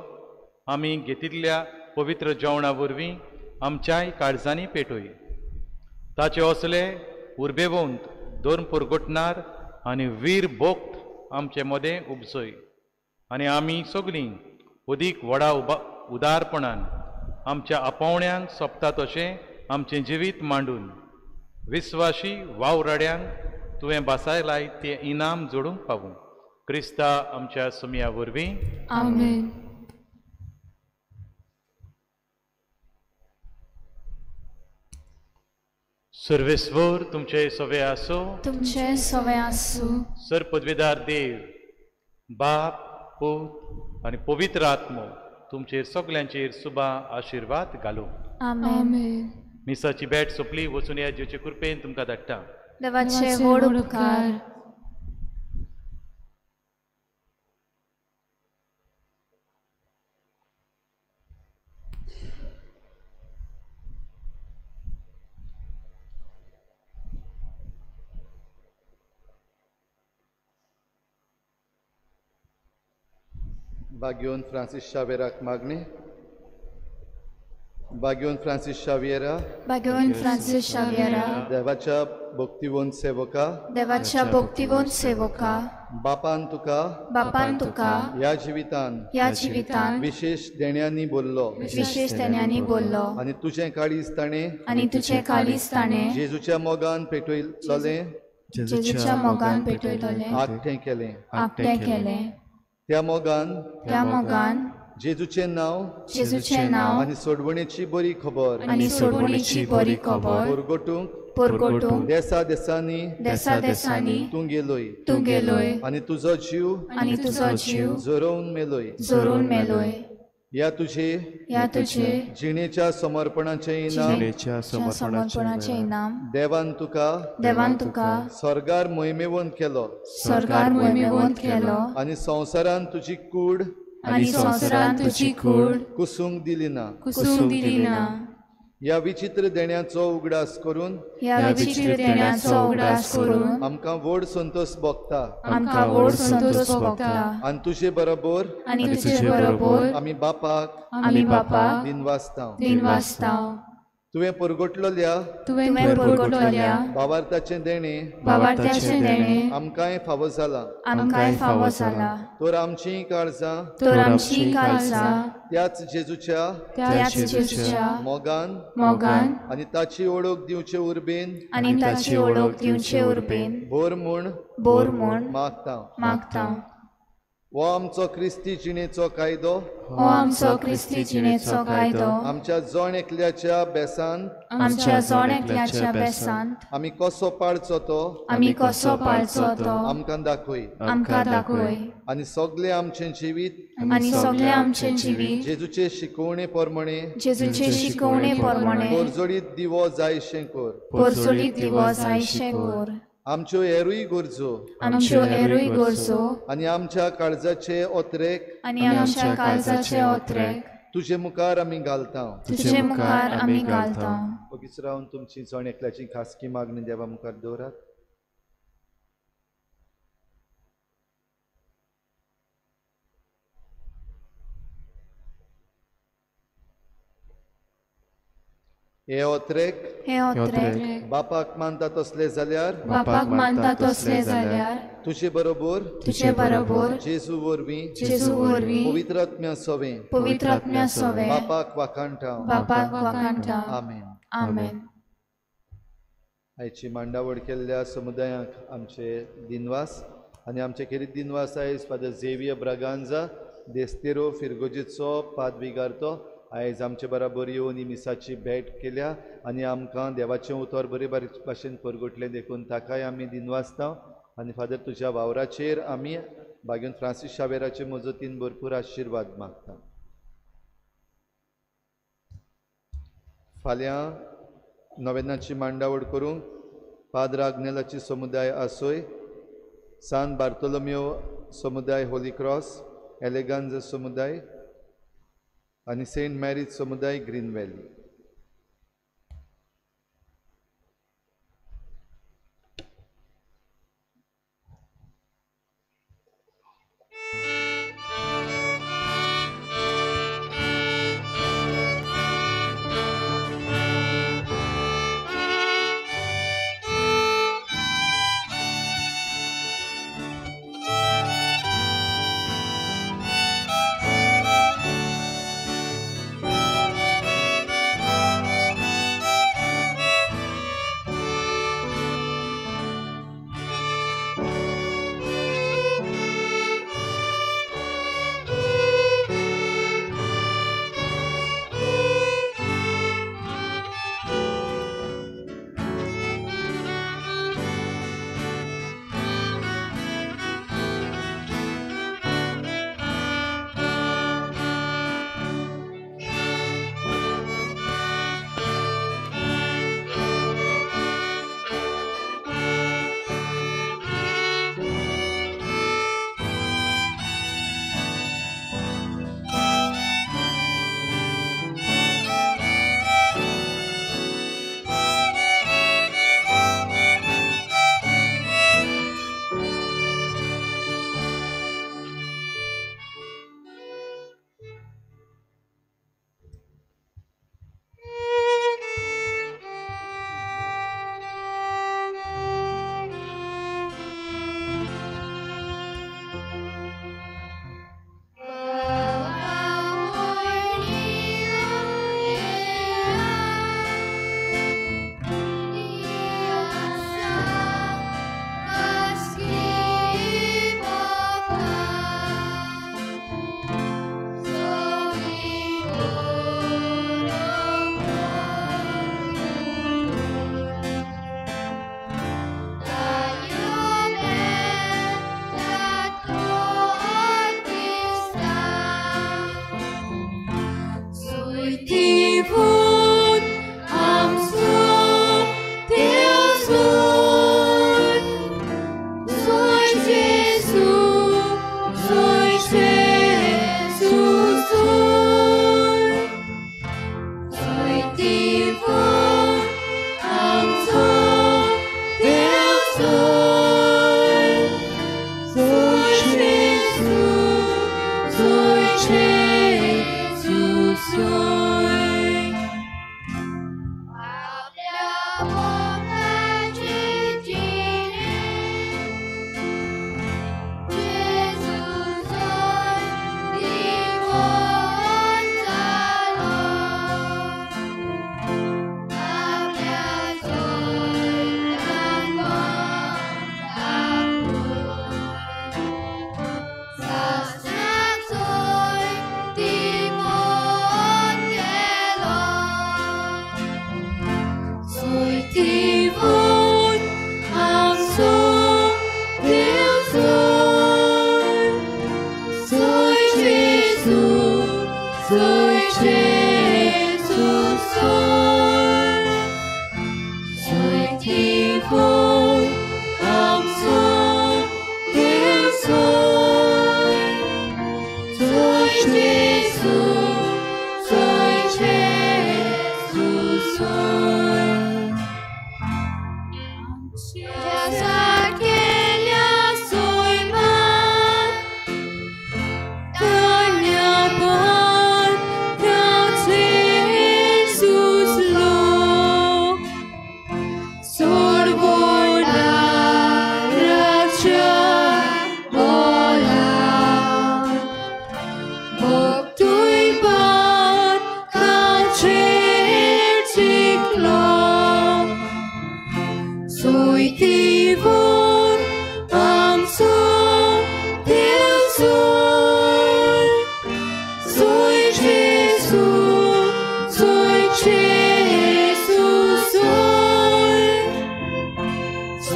आमी घेतिल्ल्या पवित्र जेवणा वरवीं आमच्याय काळजांनी पेटोय. ताचे असले उर्बेवंत धर्म पुरगुटणार आनी वीर भोक्त आमचे मदें उपजय आनी आमी सगळीं अदीक व्हडा उदारपणान आमच्या आपोवण्यांक सोंपता तशें आमचें जिवीत मांडून विस्वाशी वावराड्यांक तुवें भासायलाय तें इनाम जोडूंक पावूं. क्रिस्ता आमच्या सुमया वरवीं. आमेन. सर्वेस्वर तुमचे सवे आसूं. तुमचे सवे आसूं. सर पदवीदार देव बाप पूत आनी पवित्र आत्मो तुमचेर सगल्यांचेर सुबा आशिर्वाद घालूं. आमेन. मिसाची भेट सोंपली. वचून ह्या जेवचे कृपेन तुमकां धाडटा. देवाचे व्हड उपकार. भाग्योन फ्रांसीस शावेराक मागणी. भाग्योन फ्रांसीस शावियरा, भाग्योन फ्रांसीस शावियरा, देवाच्या भक्तिवंत सेवका, देवाच्या भक्तिवंत सेवका, बापान तुका, बापान तुका ह्या जिवितान, ह्या जिवितान विशेष देण्यांनी बोल्लो, विशेष देण्यांनी बोल्लो आनी तुजें काळीज ताणें, आनी तुजें काळीज ताणें जेजूच्या मोगान पेटयलोलें, जेजूच्या मोगान पेटयलोलें, आगटें केलें, आगटें केलें. त्या मोगान, त्या मोगान जेजूचें नांव, जेजूचें नांव आनी सोडवणेची बरी खबर, आनी सोडवणेची बरी खबर पोरगोटूंक, पोरगोटूंक देसा देसांनी, देसा देसांनी तूं गेलोय, तूं गेलोय आनी तुजो जीव, आनी तुजो जीव झरोवन मेलोय, झरोवन मेलोय. ह्या तुजे, ह्या तुजे जिणेच्या समर्पणाचें इनाम, जिणेच्या समर्पणाचें इनाम देवान तुका, देवान तुका स्वर्गार मोहिमेवंत केलो, स्वर्गार मोहिमेवंत केलो आनी संवसारान तुजी कूड, आनी संवसारान तुजी कूड कुसूंक दिली ना, कुसूंक दिली ना. ह्या विचित्र देण्याचो उगडास करून, ह्या विचित्र देण्याचो उगडास करून आमकां व्हड संतोष भोगता, आमकां व्हड संतोष भोगता आनी तुजे बरोबर, आनी तुजे बरोबर आमी बापाक, आमी बापाक दिनवासता, दिनवासता. तुवें परगटलोल्या, तुवें परगटलोल्या भावार्थाचें देणें, भावार्थाचें देणें आमकांय फावो जालां, आमकांय फावो जालां. तर आमचीं काळजां, तर आमचीं काळजां त्याच जेजूच्या, त्याच जेजूच्या मोगान, मोगान आनी ताची ओळख दिवचे उर्बेन, आनी ताची ओळख दिवचे उर्बेन बोर म्हूण, बोर म्हूण मागता, मागता. हो आमचो क्रिस्ती जिणेचो कायदो, हो आमचो क्रिस्ती जिणेचो कायदो आमच्या जण एकल्याच्या बेसान, आमच्या जण एकल्याच्या बेसान आमी कसो पाळचो तो, आमी कसो पाळचो तो आमकां दाखय, आमकां दाखय. आनी सगळें आमचें जिवीत, आनी सगळें आमचें जिवीत जेजूचे शिकवणे प्रमाणे, जेजूचे शिकवणे प्रमाणे पोरजोडीत दिवो जायशें कर, पोरजोडीत दिवो जायशें कर. आमच्यो हेरूय गरजो, आमच्यो हेरूय गरजो आनी आमच्या काळजाचे ओतरेक, आनी आमच्या काळजाचे ओतरेक तुजे मुखार आमी घालता, तुजे मुखार आमी घालता. ओगीच रावन तुमची जण एकल्याची खासगी मागणी देवा मुखार दवरात. हे ओतरेक, हे ओतरेक बापाक मानता तसले जाल्यार, बापाक मानता तसले जाल्यार तुजे बरोबर, तुजे बरोबर जेजू वरवीं, जेजू वरवीं पवित्र आत्म्या सवें, पवित्र आत्म्या सवें बापाक वाखाणटा, बापाक वाखाणटा. आमेन. आमेन. आयची मांडावळ केल्ल्या समुदायांक आमचे दिनवास आनी आमचे खेरीत दिनवास आयज फादर झेवियर ब्रागांजा देस्तेरो फिरगोजीचो पादविगारतो आयज आमचे बराबर येवन ही मिसाची भेट केल्या आनी आमकां देवाचें उतर बरे भाशेन परगटलें देखून ताकाय आमी दिनवासता. आनी फादर तुज्या वावराचेर आमी बागेन फ्रांसीस शावेराचे मजतीन भरपूर आशिर्वाद मागता. फाल्यां नवेनाची मांडावळ करूंक पाद्र आग्नेलाची समुदाय आसोय, सान बार्तोलोमियो समुदाय होली क्रॉस, एलेगांज समुदाय आनी सेंट मॅरीज समुदाय ग्रीन व्हॅली.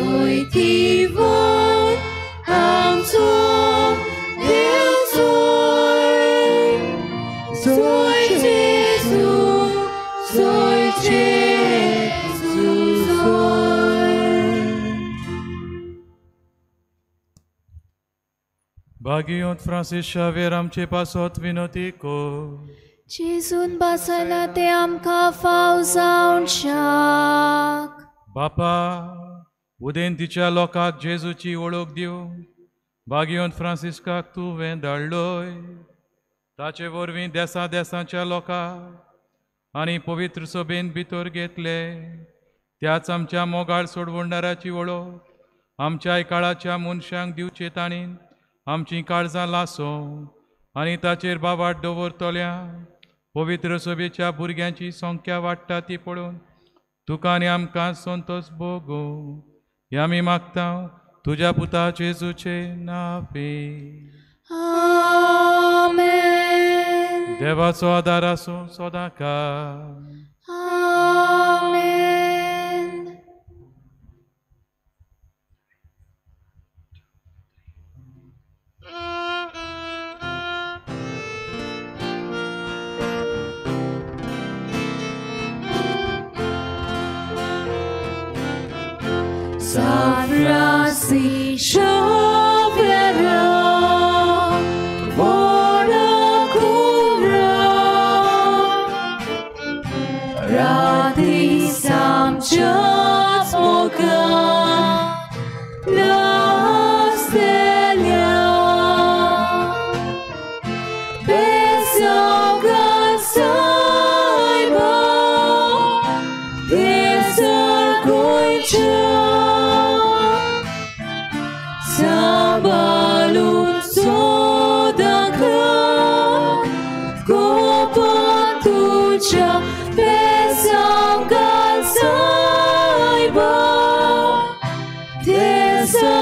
सोयतीवन आमचो देव सोय, सोय जेजू, सोय जेजू सोय. भाग्यवंत फ्रांसीस शाव्येर आमचे पासत विनोती कर. जेजून बसयला ते आमकां फाव जावच्याक. बापा, उदेंतीच्या लोकांक जेजूची वळख दिवंक भाग्यवंत फ्रांसिस्काक तुवें धाडलोय. ताचे वरवीं देसा देसाच्या लोकांक आनी पवित्र सभेन भितर घेतले. त्याच आमच्या मोगाळ सोडवणदाराची वळख आमच्याय काळाच्या मनशांक दिवचे ताणीन आमचीं काळजां लासों आनी ताचेर बावाट दवरतल्या पवित्र सभेच्या भुरग्यांची संख्या वाडटा ती पळोवन तुका आनी आमकां संतोष भोगूं हें आमी मागता तुज्या पुता जेजूचे नांवे. आमेन. देवाचो आदार आसूं सदांकाळ. आमेन. San Francisco Vera, Vora Cura, Rati Samchat Moka, Nastelia, Pesogan Saiba, Pesar Goicha. Sambalun sodaka, Gopatucha, Pesangkan Saiba, Desa